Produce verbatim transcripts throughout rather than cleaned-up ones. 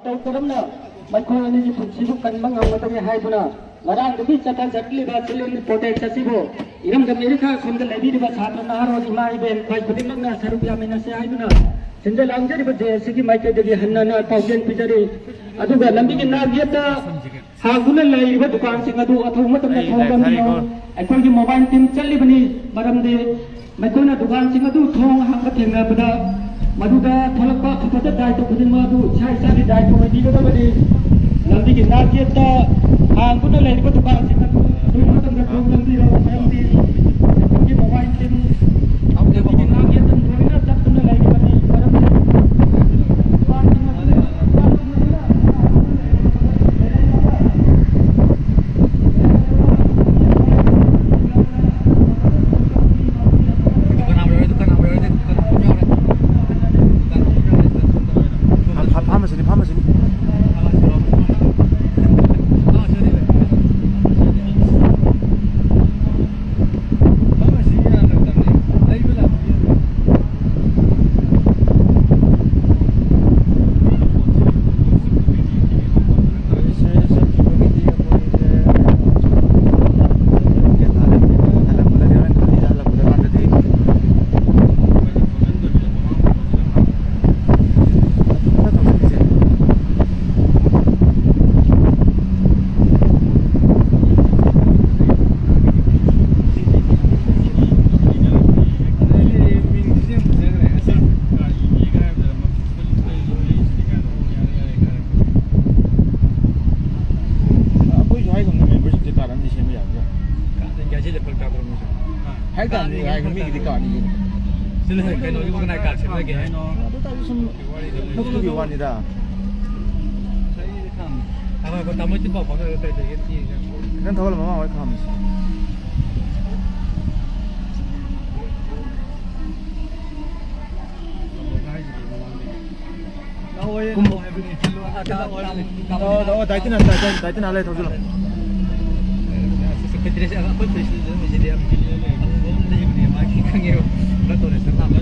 ꯃꯇꯧ ꯀꯔꯝꯅ ꯃꯈꯣꯏ ꯑꯅꯤꯒꯤ ꯄꯨꯟꯁꯤꯕꯨ ꯀꯟꯕ ꯉꯝꯒꯗꯒꯦ ꯍꯥꯏꯗꯨꯅ ꯉꯔꯥꯡꯗꯒꯤ ꯆꯠꯊꯖꯔꯛꯂꯤꯕ ꯆꯤꯜꯗ꯭ꯔꯦꯟ ꯄ꯭ꯔꯣꯇꯦꯁ ꯑꯁꯤꯕꯨ ꯏꯔꯝꯗꯝ ꯑꯦꯔꯤꯈꯥ ꯑꯁꯣꯝꯗ ꯂꯩꯕꯤꯔꯤꯕ ꯁꯥꯇ꯭ꯔ ꯅꯍꯥꯔꯣꯜ ꯏꯃꯥ ꯏꯕꯦꯟ ꯏꯄꯥ ꯈꯨꯗꯤꯡꯃꯛꯅ ꯁꯔꯨꯛ ꯌꯥꯃꯤꯟꯅꯁꯤ ꯍꯥꯏꯗꯨꯅ ꯁꯤꯟꯖ ꯂꯥꯡꯖꯔꯤꯕ ꯖꯦ ꯑꯦꯁ ꯁꯤꯒꯤ ꯃꯥꯏꯀꯩꯗꯒꯤ ꯍꯟꯅ ꯍꯟꯅ ꯄꯥꯎꯖꯦꯜ ꯄꯤꯖꯔꯤ꯫ ꯑꯗꯨꯒ ꯂꯝꯕꯤꯒꯤ ꯅꯥꯛ ꯌꯦꯠꯇ ꯍꯥꯡꯗꯨꯅ ꯂꯩꯔꯤꯕ ꯗꯨꯀꯥꯟꯁꯤꯡ ꯑꯗꯨ ꯑꯊꯨꯕ ꯃꯇꯝꯗ ꯑꯩ ꯊꯣꯡ ꯂꯥꯏꯔꯤꯛ ꯂꯣꯟꯕꯤꯌꯨ꯫ ꯊꯥꯔꯤꯀꯣ꯫ ꯑꯩꯈꯣꯏꯒꯤ ꯃꯣꯕꯥꯏꯜ ꯇꯤꯝ ꯆꯠꯂꯤꯕꯅꯤ, ꯃꯔꯝꯗꯤ ꯃꯈꯣꯏꯅ ꯗꯨꯀꯥꯟꯁꯤꯡ ꯑꯗꯨ ꯊꯣꯡ ꯍꯥꯡꯕ ꯊꯦꯡꯅꯕꯗ ꯃꯗꯨꯗ ꯊꯣꯛꯂꯛꯄ ꯑꯐꯕ ꯗꯥꯏꯇ ꯈꯨꯗꯤꯡꯃꯛ ꯑꯗꯨ ꯏꯁꯥ ꯏꯁꯥꯒꯤ ꯗꯥꯏꯇ ꯑꯣꯏꯕꯤꯒꯗꯕꯅꯤ꯫ ꯂꯝꯕꯤꯒꯤ ꯅꯥꯛ ꯌꯦꯠꯇ ꯍꯥꯡꯗꯨꯅ ꯂꯩꯔꯤꯕ ꯗꯨꯀꯥꯟꯁꯤꯡ ꯑꯗꯨ ꯑꯊꯨꯕ ꯃꯇꯝꯗ ꯊꯣꯡ ꯂꯣꯟꯕꯤꯔꯣ, ꯃꯔꯝꯗꯤ ꯑꯩꯈꯣꯏꯒꯤ ꯃꯣꯕꯥꯏꯜ ꯇꯤꯝ ꯂꯝꯕꯤꯒꯤ ꯅꯥꯛ ꯌꯦꯠꯇ ꯂꯣꯏꯅ ꯆꯠꯇꯨꯅ ꯂꯩꯔꯤꯕꯅꯤ, ꯃꯔꯝꯗꯤ ꯗꯨꯀꯥꯟꯁꯤꯡ ꯑꯗꯨ ꯗꯨꯀꯥꯟ ꯍꯥꯡꯕ ꯌꯥꯎꯔꯦ, ꯗꯨꯀꯥꯟ ꯍꯥꯡꯕ ꯌꯥꯎꯔꯦ, ꯗꯨꯀꯥꯟ ꯍꯥꯡꯕ ꯌꯥꯎꯔꯦ, ꯗꯨꯀꯥꯟ ꯍꯥꯡꯕ ꯌꯥꯎꯔꯦ꯫ ꯐꯥ-, ꯐꯥ-, ꯐꯥꯔꯃꯥꯁꯤꯅꯤ, ꯐꯥꯔꯃꯥꯁꯤꯅꯤ꯫ ꯐꯥꯔꯃꯥꯁꯤꯔꯣ? ꯐꯥꯔꯃꯥꯁꯤꯅꯤ꯫ ꯐꯥꯔꯃꯥꯁꯤ ꯌꯥꯗ꯭ꯔꯕꯅꯦ꯫ ꯂꯩꯕ ꯂꯥꯛꯄ ꯌꯥꯗ꯭ꯔꯕꯅꯦ꯫ ꯑꯩꯈꯣꯏꯁꯨ ꯍꯥꯏꯗꯧꯅꯦ, membership card ꯑꯃꯗꯤ ꯁꯦꯝꯕ ꯌꯥꯕꯖꯥꯠꯅꯤ꯫ ꯀꯥꯏꯗꯩ ꯒꯥꯔꯤꯁꯦ ꯐꯔꯛ ꯇꯥꯗ꯭ꯔꯣ ꯃꯣꯏꯁꯨ? ꯍꯥꯏ ꯇꯥꯕꯅꯤ, ꯍꯥꯏ, ꯃꯤꯒꯤꯗꯤ card ꯅꯤ ꯀꯩꯅꯣ꯫ ꯁꯤꯅ ꯀꯩꯅꯣꯒꯤꯕꯨ ꯀꯅꯥ card ꯁꯦꯝꯅꯒꯦ? ꯑꯗꯨ ꯇꯥꯔꯁꯨ ꯁꯨꯝ ꯅꯣꯛꯄꯒꯤ ꯋꯥꯅꯤꯗ꯫ ꯉꯁꯥꯏꯒꯤꯗꯤ ꯈꯥꯝꯃꯤ꯫ ꯉꯥꯏꯈꯣ, ꯉꯥꯏꯈꯣ, ꯇꯥꯃꯣ ꯍꯣꯏꯗꯤ ꯄꯥꯎ ꯐꯥꯎꯅꯔꯒ ꯀꯩ ꯂꯩꯒꯦ ꯑꯝꯇ ꯌꯦꯡꯁꯦ꯫ ꯈꯤꯇꯪ ꯊꯧꯒꯠꯂꯝꯃꯣ, ꯃꯃꯥ ꯍꯣꯏ ꯈꯥꯝꯃꯤꯁꯦ꯫ ꯀꯨꯝꯃꯣ ꯍꯥꯏꯕꯅꯤ꯫ ꯂꯥꯛꯑꯣ, ꯂꯥꯛꯑꯣ, ꯗꯥꯏꯇꯤꯅ, ꯗꯥꯏꯇꯤꯅ, ꯗꯥꯏꯇꯤꯅ ꯂꯩ, ꯊꯧꯖꯤꯜꯂꯣ꯫ ꯑꯩꯈꯣꯏ ꯗ꯭ꯔꯦꯁ, ꯑꯩꯈꯣꯏ ꯐꯨꯔꯤꯠꯁꯤꯗꯤ ꯑꯗꯨꯝ ꯏꯁꯤꯗꯤ ꯌꯥꯝ ꯑꯃꯨꯕ ꯑꯃ ꯂꯩꯕꯅꯦ, ꯃꯥꯒꯤ ꯈꯪꯉꯦꯕ꯫ ꯈꯔ ꯇꯧꯔꯦ, ꯁꯠ ꯂꯥꯎꯅ꯫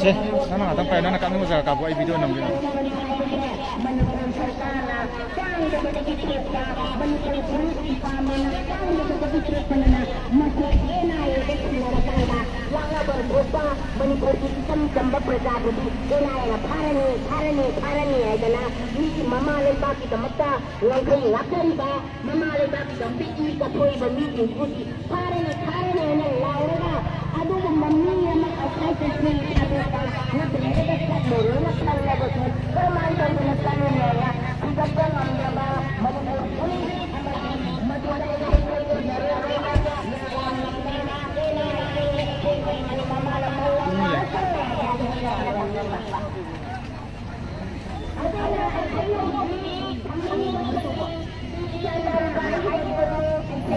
ꯁꯦ, ꯅꯪꯅ ꯉꯥꯛꯇꯪ ꯄꯥꯏꯌꯨ, ꯅꯪꯅ ꯀꯥꯞꯅꯤꯡꯕ ꯖꯒꯥ ꯀꯥꯞꯄꯣ, ꯑꯩ video ꯅꯝꯒꯦ꯫ ꯃꯅꯤꯄꯨꯔ ꯄꯨꯂꯤꯁ ꯗꯤꯄꯥꯔꯠꯃꯦꯟꯅ ꯆꯥꯡꯗꯕꯗꯒꯤ ꯊꯣꯛꯄꯅꯤꯅ ꯃꯁꯤ ꯑꯦꯟ ꯑꯥꯏ ꯑꯦꯗ ꯁꯤꯟꯅꯔꯀꯥꯟꯗ ꯂꯥꯛꯅꯐꯝ ꯊꯣꯛꯄ ꯃꯅꯤꯄꯨꯔꯒꯤ ꯏꯆꯝ ꯆꯝꯕ ꯄ꯭ꯔꯖꯥꯕꯨꯗꯤ ꯑꯦꯟ ꯑꯥꯏ ꯑꯦꯅ ꯐꯥꯔꯅꯤ, ꯐꯥꯔꯅꯤ, ꯐꯥꯔꯅꯤ ꯍꯥꯏꯗꯅ ꯃꯤ ꯃꯃꯥ ꯂꯩꯕꯥꯛꯀꯤꯗꯃꯛꯇ ꯉꯝꯈꯩ ꯉꯥꯛꯆꯔꯤꯕ, ꯃꯃꯥ ꯂꯩꯕꯥꯛꯀꯤꯗꯃꯛꯇ ꯏ ꯀꯠꯊꯣꯛꯏꯕ ꯃꯤꯁꯤꯡꯁꯤꯕꯨꯗꯤ ꯐꯥꯔꯅꯤ, ꯐꯥꯔꯅꯤ ꯍꯥꯏꯅ ꯂꯥꯎꯔꯒ ꯑꯗꯨꯒꯨꯝꯕ ꯃꯤ ꯑꯃ ꯑꯥꯎꯠꯁꯥꯏꯗ ꯀꯟꯇ꯭ꯔꯤ ꯊꯥꯗꯣꯛꯄ ꯅꯠꯇ꯭ꯔꯒ ꯆꯠꯂꯨꯔꯣꯅ ꯈꯜꯂꯕꯁꯨ ꯀꯔꯝꯍꯥꯏꯅ ꯇꯧꯗꯅ ꯆꯠꯂꯨꯅꯤ ꯍꯥꯏꯅ ꯊꯤꯒꯠꯄ ꯉꯝꯗꯕ ꯃꯅꯤꯄꯨꯔ ꯄꯨꯂꯤꯁ ꯑꯃꯗꯤ ꯃꯗꯨꯗ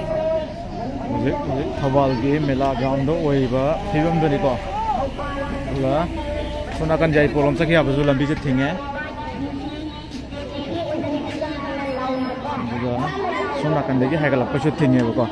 ꯍꯧꯖꯤꯛ, ꯍꯧꯖꯤꯛ ꯊꯧꯕꯥꯜꯒꯤ ꯃꯦꯂꯥ ꯒ꯭ꯔꯥꯎꯟꯗ ꯑꯣꯏꯔꯤꯕ ꯐꯤꯕꯝꯗꯨꯅꯤꯀꯣ꯫ ꯑꯗꯨꯒ ꯁꯣꯝ ꯅꯥꯀꯟ ꯌꯥꯏꯔꯤꯄꯣꯛꯂꯣꯝ ꯆꯠꯈꯤ ꯌꯥꯕꯁꯨ ꯂꯝꯕꯤꯁꯦ ꯊꯤꯡꯉꯦ꯫ ꯑꯗꯨꯒ ꯁꯣꯝ ꯅꯥꯀꯟꯗꯒꯤ ꯍꯥꯏꯒꯠꯂꯛꯄꯁꯨ ꯊꯤꯡꯉꯦꯕꯀꯣ꯫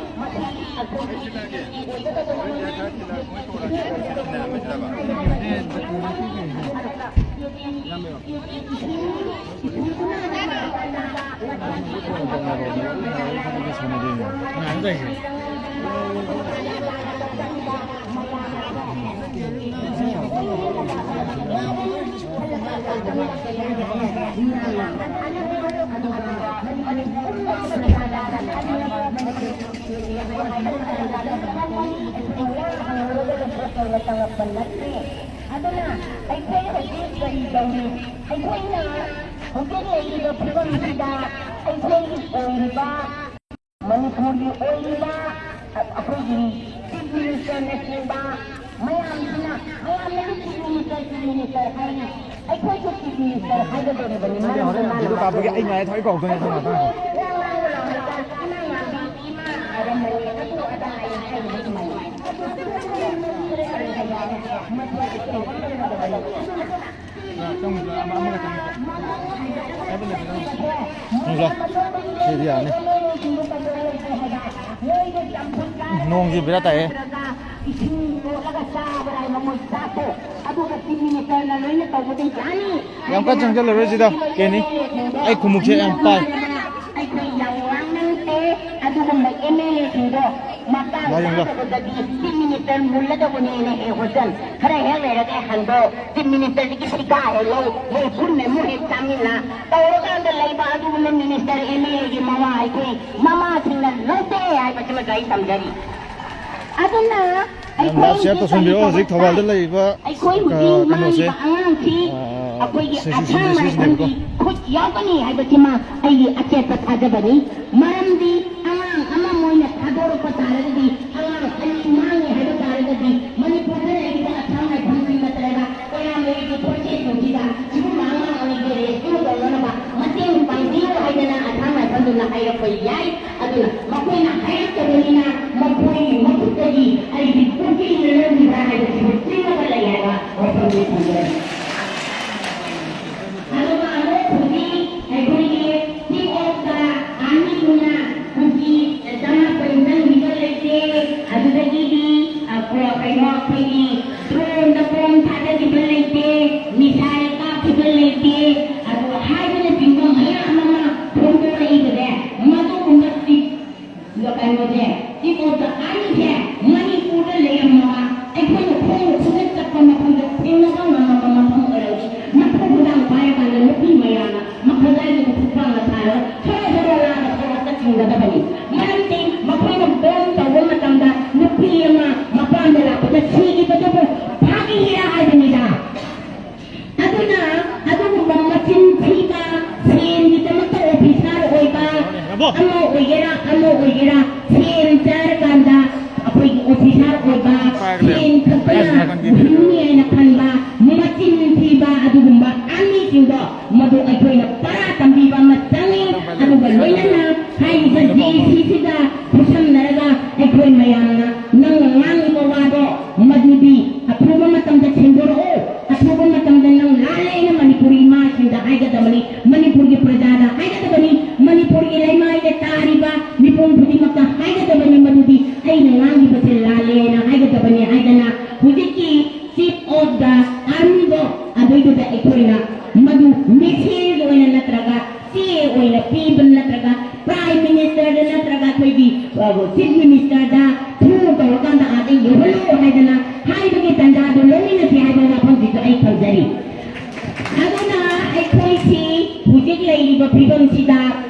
ꯑꯗꯨꯅ ꯑꯩꯈꯣꯏ ꯍꯧꯖꯤꯛ ꯀꯔꯤ ꯇꯧꯔꯤ? ꯑꯩꯈꯣꯏꯅ ꯍꯧꯖꯤꯛ ꯂꯩꯔꯤꯕ ꯐꯤꯕꯝꯁꯤꯗ ꯑꯩꯈꯣꯏꯒꯤ ꯑꯣꯏꯔꯤꯕ, ꯃꯅꯤꯄꯨꯔꯒꯤ ꯑꯣꯏꯔꯤꯕ ꯑꯩꯈꯣꯏꯒꯤ ꯆꯤꯐ ꯃꯤꯅꯤꯁꯇꯔ ꯃꯌꯥꯝꯁꯤꯅ, ꯃꯌꯥꯝꯅꯗꯤ Chief Minister, Chief Minister ꯍꯥꯏꯔꯤ꯫ ꯑꯩꯈꯣꯏꯁꯨ Chief Minister ꯍꯥꯏꯒꯗꯧꯔꯤꯕꯅꯤ꯫ ꯃꯔꯝꯗꯤ ꯃꯥꯅ video ꯀꯥꯞꯄꯒꯤ ꯑꯩ ꯃꯌꯥꯏ ꯊꯣꯛꯏ ꯀꯧꯗꯣꯏꯅꯦ ꯑꯗꯨ ꯉꯥꯛꯇꯪ꯫ ꯋꯥ ꯉꯥꯡꯒꯅꯣ ꯍꯥꯏꯕ, ꯏꯃꯥ ꯉꯥꯡꯕꯤ, ꯏꯃꯥ ꯍꯥꯏꯔꯝꯕꯅꯤ, ꯑꯗꯨ ꯑꯗꯥ ꯍꯥꯏ ꯍꯥꯏꯕꯗꯤ ꯀꯃꯥꯏꯅ? ꯆꯪꯉꯨ, ꯑꯃ, ꯑꯃꯒ ꯆꯪꯉꯨ꯫ ꯁꯤꯗꯤ ꯌꯥꯅꯤ꯫ ꯅꯣꯡꯁꯤ ꯕꯦꯔꯥ ꯇꯥꯏꯍꯦ꯫ ꯌꯥꯝ ꯀꯟꯅ ꯆꯪꯁꯤꯜꯂꯔꯣꯏ ꯁꯤꯗ, ꯀꯦꯅꯤ꯫ ꯑꯩ ꯈꯨꯃꯨꯛꯁꯦ ꯌꯥꯝ ꯄꯥꯏ꯫ ꯑꯩꯈꯣꯏ ꯌꯥꯝ ꯋꯥꯡꯅ ꯅꯠꯇꯦ, ꯑꯗꯨꯒꯨꯝꯕ M L A ꯁꯤꯡꯗꯣ ꯃꯇꯥꯡ ꯂꯥꯏꯌꯦꯡꯂꯣ꯫ ꯆꯥꯗꯕꯗꯗꯤ Chief Minister ꯃꯨꯜꯂꯗꯧꯕꯅꯦꯅ ꯍꯦꯛ ꯍꯣꯠꯆꯟ꯫ ꯈꯔ ꯍꯦꯛ ꯂꯩꯔꯒ ꯍꯟꯗꯣ Chief Minister ꯗꯒꯤ ꯁꯤꯀꯥ ꯍꯦꯛ ꯂꯧ, ꯍꯦꯛ ꯄꯨꯟꯅ ꯑꯃꯨꯛ ꯍꯦꯛ ꯆꯥꯃꯤꯟꯅ ꯇꯧꯔꯀꯥꯟꯗ ꯂꯩꯕ ꯑꯗꯨꯒꯨꯝꯕ Minister M L A ꯒꯤ ꯃꯋꯥ ꯑꯩꯈꯣꯏ ꯃꯃꯥꯁꯤꯡꯅ ꯂꯧꯗꯦ ꯍꯥꯏꯕꯁꯤꯃꯁꯨ ꯑꯩ ꯇꯝꯖꯔꯤ꯫ ꯑꯗꯨꯅ ꯌꯥꯝ ꯂꯥꯞ share ꯇꯧꯁꯟꯕꯤꯔꯣ꯫ ꯍꯧꯖꯤꯛ ꯊꯧꯕꯥꯜꯗ ꯂꯩꯔꯤꯕ, ꯑꯩꯈꯣꯏ ꯑ, ꯍꯧꯖꯤꯛ ꯀꯩꯅꯣꯁꯦ, ꯃꯥꯡꯉꯤꯕ ꯑꯉꯥꯡꯁꯤ ꯑ, ꯑꯩꯈꯣꯏꯒꯤ ꯁꯤ, ꯁꯤ, ꯁꯤ, ꯑꯁꯥꯝ ꯁꯤꯁꯤꯅꯦꯕꯀꯣ꯫ ꯔꯥꯏꯐꯜꯒꯤ ꯈꯨꯠ ꯌꯥꯎꯒꯅꯤ ꯍꯥꯏꯕꯁꯤꯃ ꯑꯩꯒꯤ ꯑꯆꯦꯠꯄ ꯊꯥꯖꯕꯅꯤ꯫ ꯃꯔꯝꯗꯤ ꯑꯉꯥꯡ ꯑꯃ ꯃꯣꯏꯅ ꯊꯥꯗꯣꯔꯛꯄ ꯇꯥꯔꯒꯗꯤ, ꯑꯉꯥꯡ ꯑꯅꯤ ꯃꯥꯡꯉꯦ ꯍꯥꯏꯕ ꯇꯥꯔꯒꯗꯤ, ꯃꯅꯤꯄꯨꯔꯗ ꯂꯩꯔꯤꯕ ꯑꯁꯥꯝ ꯔꯥꯏꯐꯜꯁꯤꯡ ꯅꯠꯇ꯭ꯔꯒ ꯀꯌꯥꯝ ꯂꯩꯔꯤꯕ forces ꯁꯤꯡꯁꯤꯗ ꯁꯤꯒꯨꯝꯕ ꯑꯉꯥꯡ ꯑꯅꯤꯒꯤ rescue ꯇꯧꯅꯅꯕ ꯃꯇꯦꯡ ꯄꯥꯡꯕꯤꯌꯨ ꯍꯥꯏꯗꯅ ꯑꯁꯥꯝ ꯔꯥꯏꯐꯜꯗꯨꯅ ꯍꯥꯏꯔꯛꯄ ꯌꯥꯏ꯫ ꯑꯗꯨꯅ ꯃꯈꯣꯏꯅ ꯍꯥꯏꯔꯛꯇꯕꯅꯤꯅ ꯃꯈꯣꯏꯒꯤ ꯃꯈꯨꯠꯇꯒꯤ ꯑꯩꯒꯤ ꯄꯨꯟꯁꯤꯁꯦ ꯂꯧꯈꯤꯕ꯭ꯔꯥ ꯍꯥꯏꯕꯁꯤꯕꯨ ꯆꯤꯡꯅꯕ ꯂꯩ ꯍꯥꯏꯕ ꯋꯥꯐꯝꯗꯨ ꯊꯝꯖꯔꯤ꯫ ꯑꯗꯨꯒ ꯑꯃꯨꯛ ꯍꯧꯖꯤꯛ ꯑꯩꯈꯣꯏꯒꯤ Chief of the Army ꯗꯨꯅ ꯍꯧꯖꯤꯛ ꯆꯃꯥꯄꯟ ꯆꯪꯈꯤꯕ ꯂꯩꯇꯦ, ꯑꯗꯨꯗꯒꯤꯗꯤ, ꯑ, ꯀꯩꯅꯣ, ꯑꯩꯈꯣꯏꯒꯤ drone ꯗ bomb ꯊꯥꯗꯈꯤꯕ ꯂꯩꯇꯦ, missile ꯀꯥꯞꯈꯤꯕ ꯂꯩꯇꯦ, ꯑꯗꯨ ꯍꯥꯏꯕꯅꯆꯤꯡꯕ ꯃꯌꯥꯝ ꯑꯃ ꯐꯣꯡꯗꯣꯔꯛꯏꯕꯁꯦ, ꯃꯗꯨꯒꯨꯝꯕ ꯆꯤꯞ ꯀꯩꯅꯣꯁꯦ, ꯆꯤꯞ ꯑꯣꯐ ꯗ ꯑꯥꯔꯃꯤꯁꯦ ꯃꯅꯤꯄꯨꯔꯗ ꯂꯩꯔꯝꯃꯕ, ꯑꯩꯈꯣꯏꯅ ꯈꯣꯡꯅ ꯈꯨꯆꯠ ꯆꯠꯄ ꯃꯐꯝꯗ ꯊꯦꯡꯅꯕ ꯉꯝꯃꯕ ꯃꯐꯝ ꯑꯣꯏꯔꯝꯃꯤ꯫ ꯃꯈꯣꯏ ꯈꯨꯗꯥꯡ ꯄꯥꯏꯔꯀꯥꯟꯗ ꯅꯨꯄꯤ ꯃꯌꯥꯝꯅ ꯃꯈꯣꯏ ꯂꯥꯏꯔꯕ ꯈꯨꯠꯄꯥꯛꯅ ꯊꯥꯔꯒ ꯊꯔꯣ ꯊꯔꯣ ꯂꯥꯡꯅ ꯊꯧꯔꯒ ꯆꯠꯈꯤꯒꯗꯕꯅꯤ꯫ ꯃꯔꯝꯗꯤ ꯃꯈꯣꯏꯅ bomb ꯇꯧꯕ ꯃꯇꯝꯗ ꯅꯨꯄꯤ ꯑꯃ ꯃꯄꯥꯝꯗ ꯂꯥꯛꯄꯗ ꯁꯤꯈꯤꯕꯗꯨꯕꯨ ꯐꯥꯒꯤꯔꯥ ꯍꯥꯏꯕꯅꯤꯗ꯫ ꯑꯗꯨꯅ ꯑꯗꯨꯒꯨꯝꯕ ꯃꯆꯤꯟ ꯊꯤꯕ, ꯁꯦꯟꯒꯤꯗꯃꯛꯇ officer ꯑꯣꯏꯕ, ꯑꯃ ꯑꯣꯏꯒꯦꯔꯥ, ꯑꯃ ꯑꯣꯏꯒꯦꯔꯥ, ꯁꯦꯟ ꯆꯥꯔꯀꯥꯟꯗ ꯑꯩꯈꯣꯏꯒꯤ ꯑꯣꯐꯤꯁꯥꯔ ꯑꯣꯏꯕ, ꯁꯦꯟ ꯈꯛꯇꯅ ꯍꯤꯡꯅꯤ ꯍꯥꯏꯅ ꯈꯟꯕ, ꯃꯆꯤꯟ ꯊꯤꯕ ꯑꯗꯨꯒꯨꯝꯕ ꯑꯥꯔꯃꯤꯁꯤꯡꯗꯣ, ꯃꯗꯨ ꯑꯩꯈꯣꯏꯅ ꯄꯔꯥ ꯇꯝꯕꯤꯕ ꯑꯃ ꯆꯪꯉꯤ꯫ ꯑꯗꯨꯒ ꯂꯣꯏꯅꯅ ꯍꯥꯏꯔꯤꯕ ꯖꯦ ꯁꯤꯁꯤꯒ ꯈꯨꯠꯁꯝꯅꯔꯒ ꯑꯩꯈꯣꯏ ꯃꯌꯥꯝꯅ ꯅꯪꯅ ꯉꯥꯡꯉꯤꯕ ꯋꯥꯗꯣ, ꯃꯗꯨꯗꯤ ꯑꯊꯨꯕ ꯃꯇꯝꯗ ꯁꯦꯡꯗꯣꯔꯛꯎ꯫ ꯑꯊꯨꯕ ꯃꯇꯝꯗ ꯅꯪ ꯂꯥꯜꯂꯦꯅ ꯃꯅꯤꯄꯨꯔꯤ ꯏꯃꯥꯁꯤꯡꯗ ꯍꯥꯏꯒꯗꯕꯅꯤ, ꯃꯅꯤꯄꯨꯔꯒꯤ ꯄ꯭ꯔꯖꯥꯗ ꯍꯥꯏꯒꯗꯕꯅꯤ, ꯃꯅꯤꯄꯨꯔꯒꯤ ꯂꯩꯃꯥꯏꯗ ꯇꯥꯔꯤꯕ ꯃꯤꯄꯨꯝ ꯈꯨꯗꯤꯡꯃꯛꯇ ꯍꯥꯏꯒꯗꯕꯅꯤ꯫ ꯃꯗꯨꯗꯤ ꯑꯩꯅ ꯉꯥꯡꯂꯤꯕꯁꯦ ꯂꯥꯜꯂꯦꯅ ꯍꯥꯏꯒꯗꯕꯅꯤ ꯍꯥꯏꯗꯅ ꯍꯧꯖꯤꯛꯀꯤ chief of the armyꯗꯣ ꯑꯗꯨꯏꯗꯨꯗ ꯑꯩꯈꯣꯏꯅ ꯃꯗꯨ message ꯑꯣꯏꯅ ꯅꯠꯇ꯭ꯔꯒ ꯆꯦ ꯑꯣꯏꯅ ꯄꯤꯕ ꯅꯠꯇ꯭ꯔꯒ prime ministerꯗ ꯅꯠꯇ꯭ꯔꯒ ꯑꯩꯈꯣꯏꯒꯤ, ꯑ, chief ministerꯗ through ꯇꯧꯔꯀꯥꯟꯗ ꯑꯥꯗ ꯌꯧꯍꯜꯂꯣ ꯍꯥꯏꯗꯅ ꯍꯥꯏꯕꯒꯤ ꯇꯥꯟꯖꯥꯗꯣ ꯂꯧꯃꯤꯟꯅꯁꯤ ꯍꯥꯏꯕ ꯋꯥꯐꯝꯁꯤꯁꯨ ꯑꯩ ꯊꯝꯖꯔꯤ꯫ ꯑꯗꯨꯅ ꯑꯩꯈꯣꯏꯁꯤ ꯍꯧꯖꯤꯛ ꯂꯩꯔꯤꯕ ꯐꯤꯕꯝꯁꯤꯗ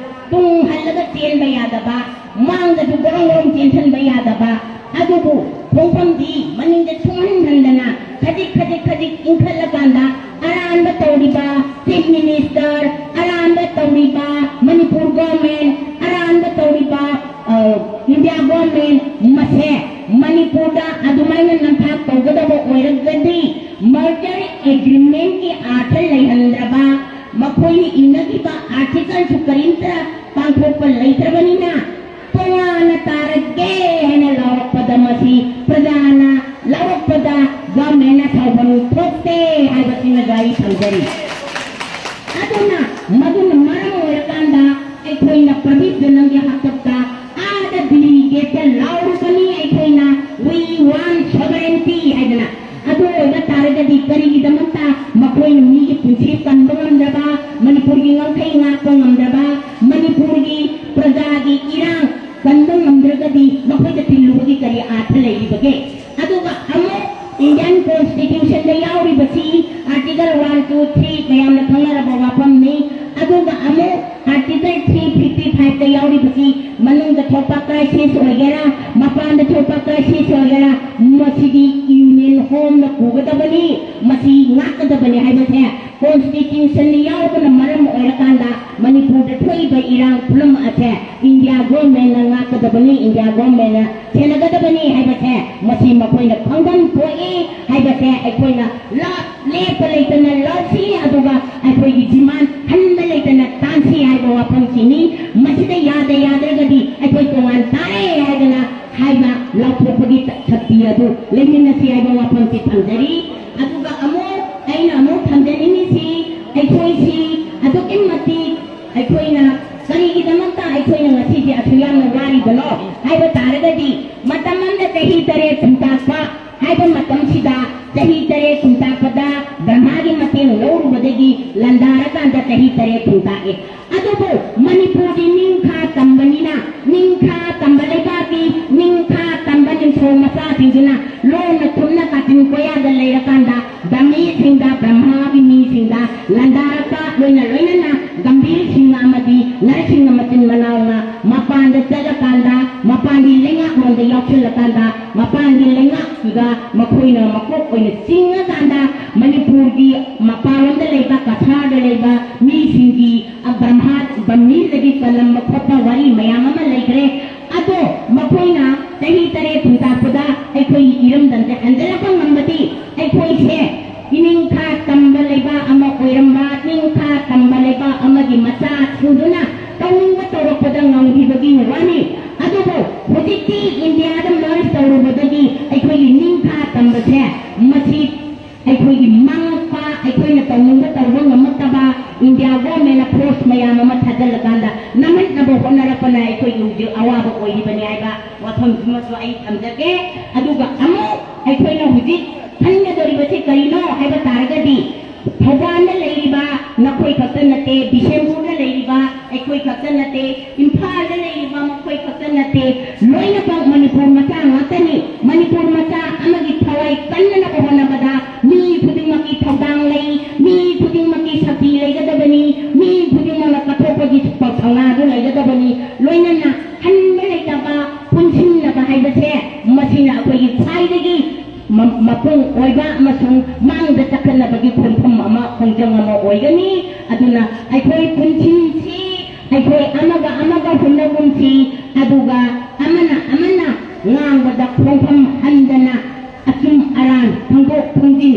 ꯇꯨꯡ ꯍꯜꯂꯒ ꯆꯦꯟꯕ ꯌꯥꯗꯕ, ꯃꯥꯡꯗꯁꯨ ꯒꯣꯔꯣꯡ ꯒꯣꯔꯣꯡ ꯆꯦꯟꯁꯤꯟꯕ ꯌꯥꯗꯕ, ꯑꯗꯨꯕꯨ ꯈꯣꯡꯐꯝꯗꯤ ꯃꯅꯤꯡꯗ ꯁꯨꯡꯍꯟ ꯍꯟꯗꯅ ꯈꯖꯤꯛ ꯈꯖꯤꯛ ꯈꯖꯤꯛ ꯏꯟꯈꯠꯂꯀꯥꯟꯗ ꯑꯔꯥꯟꯕ ꯇꯧꯔꯤꯕ chief minister, ꯑꯔꯥꯟꯕ ꯇꯧꯔꯤꯕ ꯃꯅꯤꯄꯨꯔ government, ꯑꯔꯥꯟꯕ ꯇꯧꯔꯤꯕ, ꯑ, ꯏꯟꯗꯤꯌꯥ government ꯃꯁꯦ ꯃꯅꯤꯄꯨꯔꯗ ꯑꯗꯨꯃꯥꯏꯅ ꯅꯝꯊꯥꯛ ꯇꯧꯒꯗꯕ ꯑꯣꯏꯔꯒꯗꯤ merger agreementꯀꯤ ꯑꯥꯔꯊ ꯂꯩꯍꯟꯗ꯭ꯔꯕ, ꯃꯈꯣꯏꯅ ꯏꯟꯅꯈꯤꯕ articleꯁꯨ ꯀꯔꯤꯝꯇ ꯄꯥꯡꯊꯣꯛꯄ ꯂꯩꯇ꯭ꯔꯕꯅꯤꯅ ꯇꯣꯉꯥꯟꯅ ꯇꯥꯔꯒꯦ ꯍꯥꯏꯅ ꯂꯥꯎꯔꯛꯄꯗ ꯃꯁꯤ ꯄ꯭ꯔꯖꯥꯅ ꯂꯥꯎꯔꯛꯄꯗ governmentꯅ ꯁꯥꯎꯐꯝ ꯊꯣꯛꯇꯦ ꯍꯥꯏꯕꯁꯤꯃ ꯑꯩ ꯊꯝꯖꯔꯤ꯫ ꯑꯗꯨꯅ ꯃꯗꯨꯅ ꯃꯔꯝ ꯑꯣꯏꯔꯀꯥꯟꯗ ꯑꯩꯈꯣꯏꯅ ꯄ꯭ꯔꯗꯤꯞ ꯖꯅꯪꯒꯤ ꯍꯥꯛꯇꯛꯇ ꯑꯥꯗ ꯗꯤꯜꯂꯤ ꯒꯦꯠꯇ ꯂꯥꯎꯔꯨꯕꯅꯤ ꯑꯩꯈꯣꯏꯅ "We want sovereignty" ꯍꯥꯏꯗꯅ꯫ ꯑꯗꯨ ꯑꯣꯏꯕ ꯇꯥꯔꯒꯗꯤ ꯀꯔꯤꯒꯤꯗꯃꯛꯇ ꯃꯈꯣꯏꯅ ꯃꯤꯒꯤ ꯄꯨꯟꯁꯤ ꯀꯟꯕ ꯉꯝꯗ꯭ꯔꯕ, ꯃꯅꯤꯄꯨꯔꯒꯤ ꯉꯝꯈꯩ ꯉꯥꯛꯄ ꯉꯝꯗ꯭ꯔꯕ, ꯃꯅꯤꯄꯨꯔꯒꯤ ꯄ꯭ꯔꯖꯥꯒꯤ ꯏꯔꯥꯡ ꯀꯟꯕ ꯉꯝꯗ꯭ꯔꯒꯗꯤ ꯃꯈꯣꯏꯗ ꯇꯤꯜꯂꯨꯕꯒꯤ ꯀꯔꯤ ꯑꯥꯔꯊ ꯂꯩꯔꯤꯕꯒꯦ? ꯑꯗꯨꯒ ꯑꯃꯨꯛ Indian Constitutionꯗ ꯌꯥꯎꯔꯤꯕꯁꯤ article one, two, three ꯃꯌꯥꯝꯅ ꯈꯪꯅꯔꯕ ꯋꯥꯐꯝꯅꯤ꯫ ꯑꯗꯨꯒ ꯑꯃꯨꯛ article three fifty fiveꯇ ꯌꯥꯎꯔꯤꯕꯁꯤ ꯃꯅꯨꯡꯗ ꯊꯣꯛꯄ crisis ꯑꯣꯏꯒꯦꯔꯥ, ꯃꯄꯥꯟꯗ ꯊꯣꯛꯄ crisis ꯑꯣꯏꯒꯦꯔꯥ, ꯃꯁꯤꯗꯤ Union Homeꯅ ꯄꯨꯒꯗꯕꯅꯤ, ꯃꯁꯤ ꯉꯥꯛꯀꯗꯕꯅꯤ ꯍꯥꯏꯕꯁꯦ Constitution ꯌꯥꯎꯕꯅ ꯃꯔꯝ ꯑꯣꯏꯔꯀꯥꯟꯗ ꯃꯅꯤꯄꯨꯔꯗ ꯊꯣꯛꯏꯕ ꯏꯔꯥꯡ ꯐꯤꯂꯝ ꯑꯁꯦ ꯏꯟꯗꯤꯌꯥ ꯒꯣꯔꯃꯦꯟꯅ ꯉꯥꯛꯀꯗꯕꯅꯤ, ꯏꯟꯗꯤꯌꯥ ꯒꯣꯔꯃꯦꯟꯅ ꯁꯦꯟꯅꯒꯗꯕꯅꯤ ꯍꯥꯏꯕꯁꯦ, ꯃꯁꯤ ꯃꯈꯣꯏꯅ ꯈꯪꯐꯝ ꯊꯣꯛꯏ ꯍꯥꯏꯕꯁꯦ ꯑꯩꯈꯣꯏꯅ ꯂꯥꯞ ꯂꯦꯞꯄ ꯂꯩꯇꯅ ꯂꯥꯎꯁꯤ, ꯑꯗꯨꯒ ꯑꯩꯈꯣꯏꯒꯤ ꯗꯤꯃꯥꯟ ꯍꯟꯕ ꯂꯩꯇꯅ ꯇꯥꯟꯁꯤ ꯍꯥꯏꯕ ꯋꯥꯐꯝꯁꯤꯅꯤ꯫ ꯃꯁꯤꯗ ꯌꯥꯗ ꯌꯥꯗ꯭ꯔꯒꯗꯤ ꯑꯩꯈꯣꯏ ꯇꯣꯉꯥꯟ ꯇꯥꯔꯦ ꯍꯥꯏꯗꯅ ꯍꯥꯏꯕ ꯂꯥꯎꯊꯣꯛꯄꯒꯤ ꯁꯛꯇꯤ ꯑꯗꯨ ꯂꯩꯃꯤꯟꯅꯁꯤ ꯍꯥꯏꯕ ꯋꯥꯐꯝꯁꯤ ꯊꯝꯖꯔꯤ꯫ ꯑꯗꯨꯒ ꯑꯃꯨꯛ ꯑꯩꯅ ꯑꯃꯨꯛ ꯊꯝꯖꯅꯤꯡꯉꯤꯁꯤ, ꯑꯩꯈꯣꯏꯁꯤ ꯑꯗꯨꯛꯀꯤ ꯃꯇꯤꯛ ꯑꯩꯈꯣꯏꯅ ꯀꯔꯤꯒꯤꯗꯃꯛꯇ ꯑꯩꯈꯣꯏꯅ ꯉꯁꯤꯁꯦ ꯑꯁꯨꯛ ꯌꯥꯝꯅ ꯋꯥꯔꯤꯕꯅꯣ ꯍꯥꯏꯕ ꯇꯥꯔꯒꯗꯤ, ꯃꯇꯝ ꯑꯃꯗ ꯆꯍꯤ ꯇꯔꯦꯠ ꯊꯨꯝꯇꯥꯛꯄ ꯍꯥꯏꯕ ꯃꯇꯝꯁꯤꯗ, ꯆꯍꯤ ꯇꯔꯦꯠ ꯊꯨꯝꯇꯥꯛꯄꯗ ꯕ꯭ꯔꯍ꯭ꯃꯥꯒꯤ ꯃꯇꯦꯡ ꯂꯧꯔꯨꯕꯗꯒꯤ ꯂꯥꯟꯗꯥꯔꯀꯥꯟꯗ ꯆꯍꯤ ꯇꯔꯦꯠ ꯊꯨꯝꯇꯥꯛꯑꯦ꯫ ꯑꯗꯨꯕꯨ ꯃꯅꯤꯄꯨꯔꯗꯤ ꯅꯤꯡꯈꯥ ꯇꯝꯕꯅꯤꯅ, ꯅꯤꯡꯈꯥ ꯇꯝꯕ ꯂꯩꯕꯥꯛꯀꯤ, ꯅꯤꯡꯈꯥ ꯇꯝꯕ ꯅꯤꯡꯊꯧ ꯃꯆꯥꯁꯤꯡꯗꯨꯅ ꯂꯣꯟꯅ ꯊꯨꯝꯅ ꯀꯥꯆꯤꯟ ꯀꯣꯌꯥꯗ ꯂꯩꯔꯀꯥꯟꯗ, ꯕ꯭ꯔꯍꯃꯤꯁꯤꯡꯗ, ꯕ꯭ꯔꯍ꯭ꯃꯥꯒꯤ ꯃꯤꯁꯤꯡꯗ ꯂꯥꯟꯗꯥꯔꯛꯄ, ꯂꯣꯏꯅ ꯂꯣꯏꯅꯅ ꯒꯝꯚꯤꯔ ꯁꯤꯡꯍ ꯑꯃꯗꯤ ꯅꯔꯁꯤꯡꯍ ꯃꯆꯤꯟ ꯃꯅꯥꯎꯅ ꯃꯄꯥꯟꯗ ꯆꯠꯂꯀꯥꯟꯗ, ꯃꯄꯥꯟꯒꯤ ꯂꯩꯉꯥꯛꯂꯣꯟꯗ ꯌꯥꯎꯁꯤꯜꯂꯀꯥꯟꯗ, ꯃꯄꯥꯟꯒꯤ ꯂꯩꯉꯥꯛꯁꯤꯒ ꯃꯈꯣꯏꯅ ꯃꯀꯣꯛ ꯑꯣꯏꯅ ꯆꯤꯡꯉꯀꯥꯟꯗ, ꯃꯅꯤꯄꯨꯔꯒꯤ ꯃꯄꯥꯟꯂꯣꯝꯗ ꯂꯩꯕ, ꯀꯁꯥꯔꯗ ꯂꯩꯕ ꯃꯤꯁꯤꯡꯒꯤ, ꯑ, ꯕ꯭ꯔꯍ꯭ꯃꯥ, ꯕ꯭ꯔꯍꯃꯤꯗꯒꯤ ꯀꯜꯂꯝꯕ ꯈꯣꯠꯄ ꯋꯥꯔꯤ ꯃꯌꯥꯝ ꯑꯃ ꯂꯩꯈ꯭ꯔꯦ꯫ ꯑꯗꯣ ꯃꯈꯣꯏꯅ ꯆꯍꯤ ꯇꯔꯦꯠ ꯊꯨꯝꯇꯥꯛꯄꯗ ꯑꯩꯈꯣꯏꯒꯤ ꯏꯔꯝꯗꯝꯁꯦ ꯍꯟꯖꯤꯜꯂꯛꯄ ꯉꯝꯕꯗꯤ, ꯑꯩꯈꯣꯏꯁꯦ ꯏꯅꯤꯡꯈꯥ ꯇꯝꯕ ꯂꯩꯕꯥꯛ ꯑꯃ ꯑꯣꯏꯔꯝꯕ, ꯅꯤꯡꯈꯥ ꯇꯝꯕ ꯂꯩꯕꯥꯛ ꯑꯃꯒꯤ ꯃꯆꯥꯁꯤꯡꯗꯨꯅ ꯇꯧꯅꯤꯡꯕ ꯇꯧꯔꯛꯄꯗ ꯉꯝꯈꯤꯕꯒꯤ ꯋꯥꯅꯤ꯫ ꯑꯗꯨꯕꯨ ꯍꯧꯖꯤꯛꯇꯤ ꯏꯟꯗꯤꯌꯥꯗ ꯃꯔꯁ ꯇꯧꯔꯨꯕꯗꯒꯤ ꯑꯩꯈꯣꯏꯒꯤ ꯅꯤꯡꯈꯥ ꯇꯝꯕꯁꯦ, ꯃꯁꯤ ꯑꯩꯈꯣꯏꯒꯤ ꯃꯥꯡꯉꯛꯄ, ꯑꯩꯈꯣꯏꯅ ꯇꯧꯅꯤꯡꯕ ꯇꯧꯕ ꯉꯝꯃꯛꯇꯕ, ꯏꯟꯗꯤꯌꯥ ꯒꯣꯔꯃꯦꯟꯅ ꯐꯣꯔꯁ ꯃꯌꯥꯝ ꯑꯃ ꯊꯥꯖꯤꯜꯂꯀꯥꯟꯗ ꯅꯝꯍꯠꯅꯕ ꯍꯣꯠꯅꯔꯛꯄꯅ ꯑꯩꯈꯣꯏꯒꯤ ꯍꯧꯖꯤꯛ ꯑꯋꯥꯕ ꯑꯣꯏꯔꯤꯕꯅꯤ ꯍꯥꯏꯕ ꯋꯥꯐꯝꯁꯤꯃꯁꯨ ꯑꯩ ꯊꯝꯖꯒꯦ꯫ ꯑꯗꯨꯒ ꯑꯃꯨꯛ ꯑꯩꯈꯣꯏꯅ ꯍꯧꯖꯤꯛ ꯈꯟꯒꯗꯧꯔꯤꯕꯁꯤ ꯀꯔꯤꯅꯣ ꯍꯥꯏꯕ ꯇꯥꯔꯒꯗꯤ, ꯊꯧꯕꯥꯜꯗ ꯂꯩꯔꯤꯕ ꯅꯈꯣꯏ ꯈꯛꯇ ꯅꯠꯇꯦ, ꯕꯤꯁꯦꯝꯄꯨꯔꯗ ꯂꯩꯔꯤꯕ ꯑꯩꯈꯣꯏ ꯈꯛꯇ ꯅꯠꯇꯦ, ꯏꯝꯐꯥꯜꯗ ꯂꯩꯔꯤꯕ ꯃꯈꯣꯏ ꯈꯛꯇ ꯅꯠꯇꯦ, ꯂꯣꯏꯅꯃꯛ ꯃꯅꯤꯄꯨꯔ ꯃꯆꯥ ꯉꯥꯛꯇꯅꯤ꯫ ꯃꯅꯤꯄꯨꯔ ꯃꯆꯥ ꯑꯃꯒꯤ ꯊꯋꯥꯏ ꯀꯟꯅꯅꯕ ꯍꯣꯠꯅꯕꯗ ꯃꯤ ꯈꯨꯗꯤꯡꯃꯛꯀꯤ ꯊꯧꯗꯥꯡ ꯂꯩ, ꯃꯤ ꯈꯨꯗꯤꯡꯃꯛꯀꯤ ꯁꯛꯇꯤ ꯂꯩꯒꯗꯕꯅꯤ, ꯃꯤ ꯈꯨꯗꯤꯡꯃꯛꯅ ꯀꯠꯊꯣꯛꯄꯒꯤ ꯄꯥꯎꯊꯧꯅꯥꯗꯨ ꯂꯩꯒꯗꯕꯅꯤ꯫ ꯂꯣꯏꯅꯅ ꯍꯟꯕ ꯂꯩꯇꯕ ꯄꯨꯟꯁꯤꯟꯅꯕ ꯍꯥꯏꯕꯁꯦ ꯃꯁꯤꯅ ꯑꯩꯈꯣꯏꯒꯤ ꯈ꯭ꯋꯥꯏꯗꯒꯤ ꯃ-, ꯃꯄꯨꯡ ꯑꯣꯏꯕ ꯑꯃꯁꯨꯡ ꯃꯥꯡꯗ ꯆꯈꯠꯅꯕꯒꯤ ꯈꯣꯡꯐꯝ ꯑꯃ, ꯈꯣꯡꯖꯪ ꯑꯃ ꯑꯣꯏꯒꯅꯤ꯫ ꯑꯗꯨꯅ ꯑꯩꯈꯣꯏ ꯄꯨꯟꯁꯤꯁꯤ ꯑꯩꯈꯣꯏ ꯑꯃꯒ ꯑꯃꯒ ꯍꯨꯟꯅꯒꯨꯝꯁꯤ, ꯑꯗꯨꯒ ꯑꯃꯅ ꯑꯃꯅ ꯉꯥꯡꯕꯗ ꯈꯣꯡꯐꯝ ꯍꯟꯗꯅ ꯑꯆꯨꯝ ꯑꯔꯥꯟ ꯐꯣꯡꯗꯣꯛ ꯐꯣꯡꯖꯤꯟ,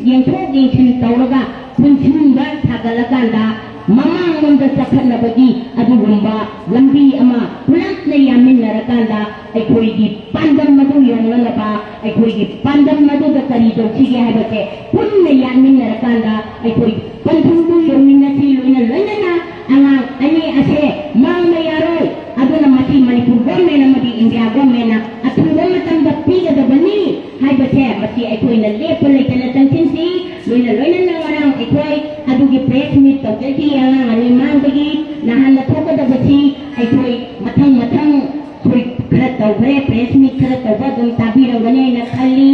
ꯌꯦꯡꯊꯣꯛ ꯌꯦꯡꯁꯤꯟ ꯇꯧꯔꯒ ꯄꯨꯟꯁꯤꯟꯕ ꯁꯥꯒꯠꯂꯀꯥꯟꯗ ꯃꯃꯥꯡꯂꯣꯝꯗ ꯆꯈꯠꯅꯕꯒꯤ ꯑꯗꯨꯒꯨꯝꯕ ꯂꯝꯕꯤ ꯑꯃ ꯄꯨꯂꯞꯅ ꯌꯥꯃꯤꯟꯅꯔꯀꯥꯟꯗ ꯑꯩꯈꯣꯏꯒꯤ ꯄꯥꯟꯗꯝ ꯑꯗꯨ ꯌꯧꯅꯅꯕ, ꯑꯩꯈꯣꯏꯒꯤ ꯄꯥꯟꯗꯝ ꯑꯗꯨꯗ ꯀꯔꯤ ꯇꯧꯁꯤꯒꯦ ꯍꯥꯏꯕꯁꯦ ꯄꯨꯟꯅ ꯌꯥꯟꯃꯤꯟꯅꯔꯀꯥꯟꯗ ꯑꯩꯈꯣꯏ ꯄꯟꯊꯨꯡꯗꯨ ꯌꯧꯃꯤꯟꯅꯁꯤ꯫ ꯂꯣꯏꯅ ꯂꯣꯏꯅꯅ ꯑꯉꯥꯡ ꯑꯅꯤ ꯑꯁꯦ ꯃꯥꯡꯕ ꯌꯥꯔꯣꯏ꯫ ꯑꯗꯨꯅ ꯃꯁꯤ ꯃꯅꯤꯄꯨꯔ ꯒꯣꯔꯃꯦꯟ ꯑꯃꯗꯤ ꯏꯟꯗꯤꯌꯥ ꯒꯣꯔꯃꯦꯟꯅ ꯑꯊꯨꯕ ꯃꯇꯝꯗ ꯄꯤꯒꯗꯕꯅꯤ ꯍꯥꯏꯕꯁꯦ ꯃꯁꯤ ꯑꯩꯈꯣꯏꯅ ꯂꯦꯞꯄ ꯂꯩꯇꯅ ꯆꯪꯁꯤꯟꯁꯤ꯫ ꯂꯣꯏꯅ ꯂꯣꯏꯅꯅ ꯉꯔꯥꯡ ꯑꯩꯈꯣꯏ ꯑꯗꯨꯒꯤ ꯄ꯭ꯔꯦꯁ ꯃꯤꯠ ꯇꯧꯖꯈꯤ꯫ ꯑꯉꯥꯡ ꯑꯅꯤ ꯃꯥꯡꯕꯒꯤ ꯅꯍꯥꯟꯅ ꯊꯣꯛꯀꯗꯕꯁꯤ ꯑꯩꯈꯣꯏ ꯃꯊꯪ ꯃꯊꯪ ꯑꯩꯈꯣꯏ ꯈꯔ ꯇꯧꯈ꯭ꯔꯦ, ꯄ꯭ꯔꯦꯁ ꯃꯤꯠ ꯈꯔ ꯇꯧꯕ ꯑꯗꯨꯝ ꯇꯥꯕꯤꯔꯝꯒꯅꯤ ꯍꯥꯏꯅ ꯈꯜꯂꯤ꯫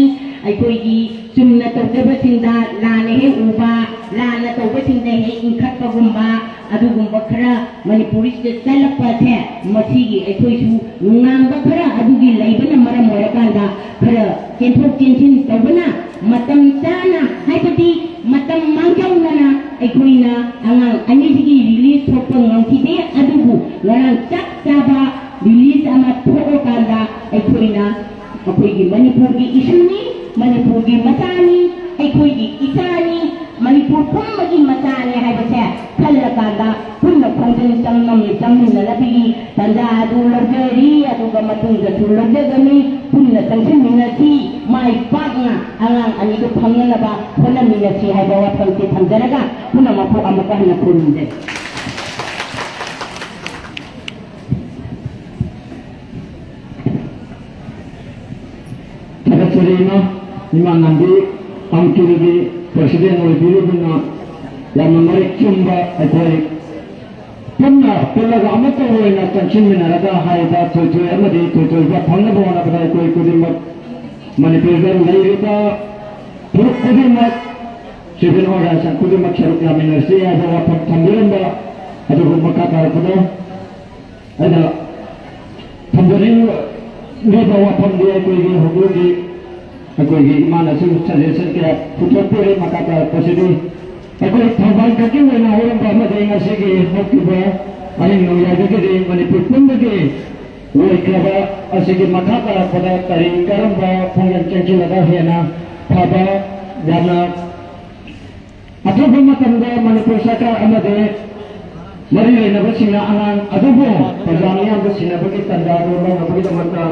ꯑꯩꯈꯣꯏꯒꯤ ꯆꯨꯝꯅ ꯇꯧꯖꯕꯁꯤꯡꯗ ꯂꯥꯟꯅ ꯍꯦꯛ ꯎꯕ, ꯂꯥꯟꯅ ꯇꯧꯕꯁꯤꯡꯗ ꯍꯦꯛ ꯏꯟꯈꯠꯄꯒꯨꯝꯕ, ꯑꯗꯨꯒꯨꯝꯕ ꯈꯔ ꯃꯅꯤꯄꯨꯔꯁꯤꯗ ꯆꯠꯂꯛꯄꯁꯦ, ꯃꯁꯤꯒꯤ ꯑꯩꯈꯣꯏꯁꯨ ꯅꯨꯡꯅꯥꯡꯕ ꯈꯔ ꯑꯗꯨꯒꯤ ꯂꯩꯕꯅ ꯃꯔꯝ ꯑꯣꯏꯔꯀꯥꯟꯗ ꯈꯔ ꯆꯦꯟꯊꯣꯛ ꯆꯦꯟꯁꯤꯟ ꯇꯧꯕꯅ ꯃꯇꯝ ꯆꯥꯅ, ꯍꯥꯏꯕꯗꯤ ꯃꯇꯝ ꯃꯥꯡꯖꯧꯅꯅ ꯑꯩꯈꯣꯏꯅ ꯑꯉꯥꯡ ꯑꯅꯤꯁꯤꯒꯤ ꯔꯤꯂꯤꯁ ꯊꯣꯛꯄ ꯉꯝꯈꯤꯗꯦ꯫ ꯑꯗꯨꯕꯨ ꯉꯔꯥꯡ ꯆꯞ ꯆꯥꯕ ꯔꯤꯂꯤꯁ ꯑꯃ ꯊꯣꯛꯑꯀꯥꯟꯗ ꯑꯩꯈꯣꯏꯅ ꯑꯩꯈꯣꯏꯒꯤ ꯃꯅꯤꯄꯨꯔꯒꯤ ꯏꯁꯨꯅꯤ, ꯃꯅꯤꯄꯨꯔꯒꯤ ꯃꯆꯥꯅꯤ, ꯑꯩꯈꯣꯏꯒꯤ ꯏꯆꯥꯅꯤ, ꯃꯅꯤꯄꯨꯔ ꯄꯨꯝꯕꯒꯤ ꯃꯆꯥꯅꯤ ꯍꯥꯏꯕꯁꯦ ꯈꯜꯂꯀꯥꯟꯗ ꯄꯨꯟꯅ ꯈꯣꯡꯖꯪ ꯆꯪꯃꯝ-, ꯆꯪꯃꯤꯟꯅꯅꯕꯒꯤ ꯇꯥꯟꯖꯥ ꯑꯗꯨ ꯂꯧꯖꯔꯤ꯫ ꯑꯗꯨꯒ ꯃꯇꯨꯡꯗꯁꯨ ꯂꯧꯖꯒꯅꯤ꯫ ꯄꯨꯟꯅ ꯆꯪꯁꯤꯟꯃꯤꯟꯅꯁꯤ, ꯃꯥꯏ ꯄꯥꯛꯅ ꯑꯉꯥꯡ ꯑꯅꯤꯗꯨ ꯐꯪꯅꯅꯕ ꯍꯣꯠꯅꯃꯤꯟꯅꯁꯤ ꯍꯥꯏꯕ ꯋꯥꯐꯝꯁꯤ ꯊꯝꯖꯔꯒ ꯄꯨꯝꯅꯃꯛꯄꯨ ꯑꯃꯨꯛꯀ ꯍꯟꯅ ꯈꯨꯔꯨꯝꯖꯔꯤ꯫ ꯊꯥꯒꯠꯆꯔꯤ ꯏꯃꯥ, ꯏꯃꯥ ꯉꯥꯟꯕꯤ, ꯑꯝꯀꯤꯜꯒꯤ ꯄ꯭ꯔꯁꯤꯗꯦꯟ ꯑꯣꯏꯕꯤꯔꯤꯕꯅ ꯌꯥꯝꯅ ꯃꯔꯤꯛ ꯆꯨꯝꯕ ꯑꯩꯈꯣꯏ ꯄꯨꯟꯅ ꯄꯨꯜꯂꯒ ꯑꯃꯠꯇ ꯑꯣꯏꯅ ꯆꯪꯁꯤꯟꯃꯤꯟꯅꯔꯒ ꯍꯥꯏꯔꯤꯕ ꯊꯣꯏꯊꯣꯏ ꯑꯃꯗꯤ ꯊꯣꯏꯊꯣꯏꯕ ꯐꯪꯅꯕ ꯍꯣꯠꯅꯕꯗ ꯑꯩꯈꯣꯏ ꯈꯨꯗꯤꯡꯃꯛ ꯃꯅꯤꯄꯨꯔꯗ ꯂꯩꯔꯤꯕ ꯐꯨꯔꯨꯞ ꯈꯨꯗꯤꯡꯃꯛ civil organization ꯈꯨꯗꯤꯡꯃꯛ ꯁꯔꯨꯛ ꯌꯥꯃꯤꯟꯅꯁꯤ ꯍꯥꯏꯕ ꯋꯥꯐꯝ ꯊꯝꯕꯤꯔꯝꯕ ꯑꯗꯨꯕꯨ ꯃꯈꯥ ꯇꯥꯔꯛꯄꯗ ꯑꯩꯅ ꯊꯝꯖꯅꯤꯡꯂꯤꯕ ꯋꯥꯐꯝꯗꯤ ꯑꯩꯈꯣꯏꯒꯤ ꯍꯧꯖꯤꯛ ꯍꯧꯖꯤꯛ ꯑꯩꯈꯣꯏꯒꯤ ꯏꯃꯥꯅꯁꯨ suggestion ꯀꯌꯥ ꯄꯨꯊꯣꯛꯄꯤꯔꯦ꯫ ꯃꯈꯥ ꯇꯥꯔꯛꯄꯁꯤꯗꯤ ꯑꯩꯈꯣꯏ ꯊꯧꯕꯥꯜ ꯈꯛꯀꯤ ꯑꯣꯏꯅ ꯍꯧꯔꯝꯕ ꯑꯃꯗꯤ ꯉꯁꯤꯒꯤ ꯍꯧꯈꯤꯕ ꯍꯌꯦꯡ ꯅꯣꯡꯌꯥꯏꯗꯒꯤꯗꯤ ꯃꯅꯤꯄꯨꯔ ꯄꯨꯝꯕꯒꯤ ꯑꯣꯏꯈ꯭ꯔꯕ ꯑꯁꯤꯒꯤ ꯃꯈꯥ ꯇꯥꯔꯛꯄꯗ ꯀꯔꯤ ꯀꯔꯝꯕ ꯈꯣꯡꯖꯪ ꯆꯪꯁꯤꯜꯂꯒ ꯍꯦꯟꯅ ꯐꯕ, ꯌꯥꯝꯅ ꯑꯊꯨꯕ ꯃꯇꯝꯗ ꯃꯅꯤꯄꯨꯔ ꯁꯔꯀꯥꯔ ꯑꯃꯗꯤ ꯃꯔꯤ ꯂꯩꯅꯕꯁꯤꯡꯅ ꯑꯉꯥꯡ ꯑꯗꯨꯕꯨ ꯄ꯭ꯔꯖꯥ ꯃꯤꯌꯥꯝꯗ ꯁꯤꯟꯅꯕꯒꯤ ꯇꯥꯟꯖꯥ ꯑꯗꯨ ꯂꯧꯅꯕꯒꯤꯗꯃꯛꯇ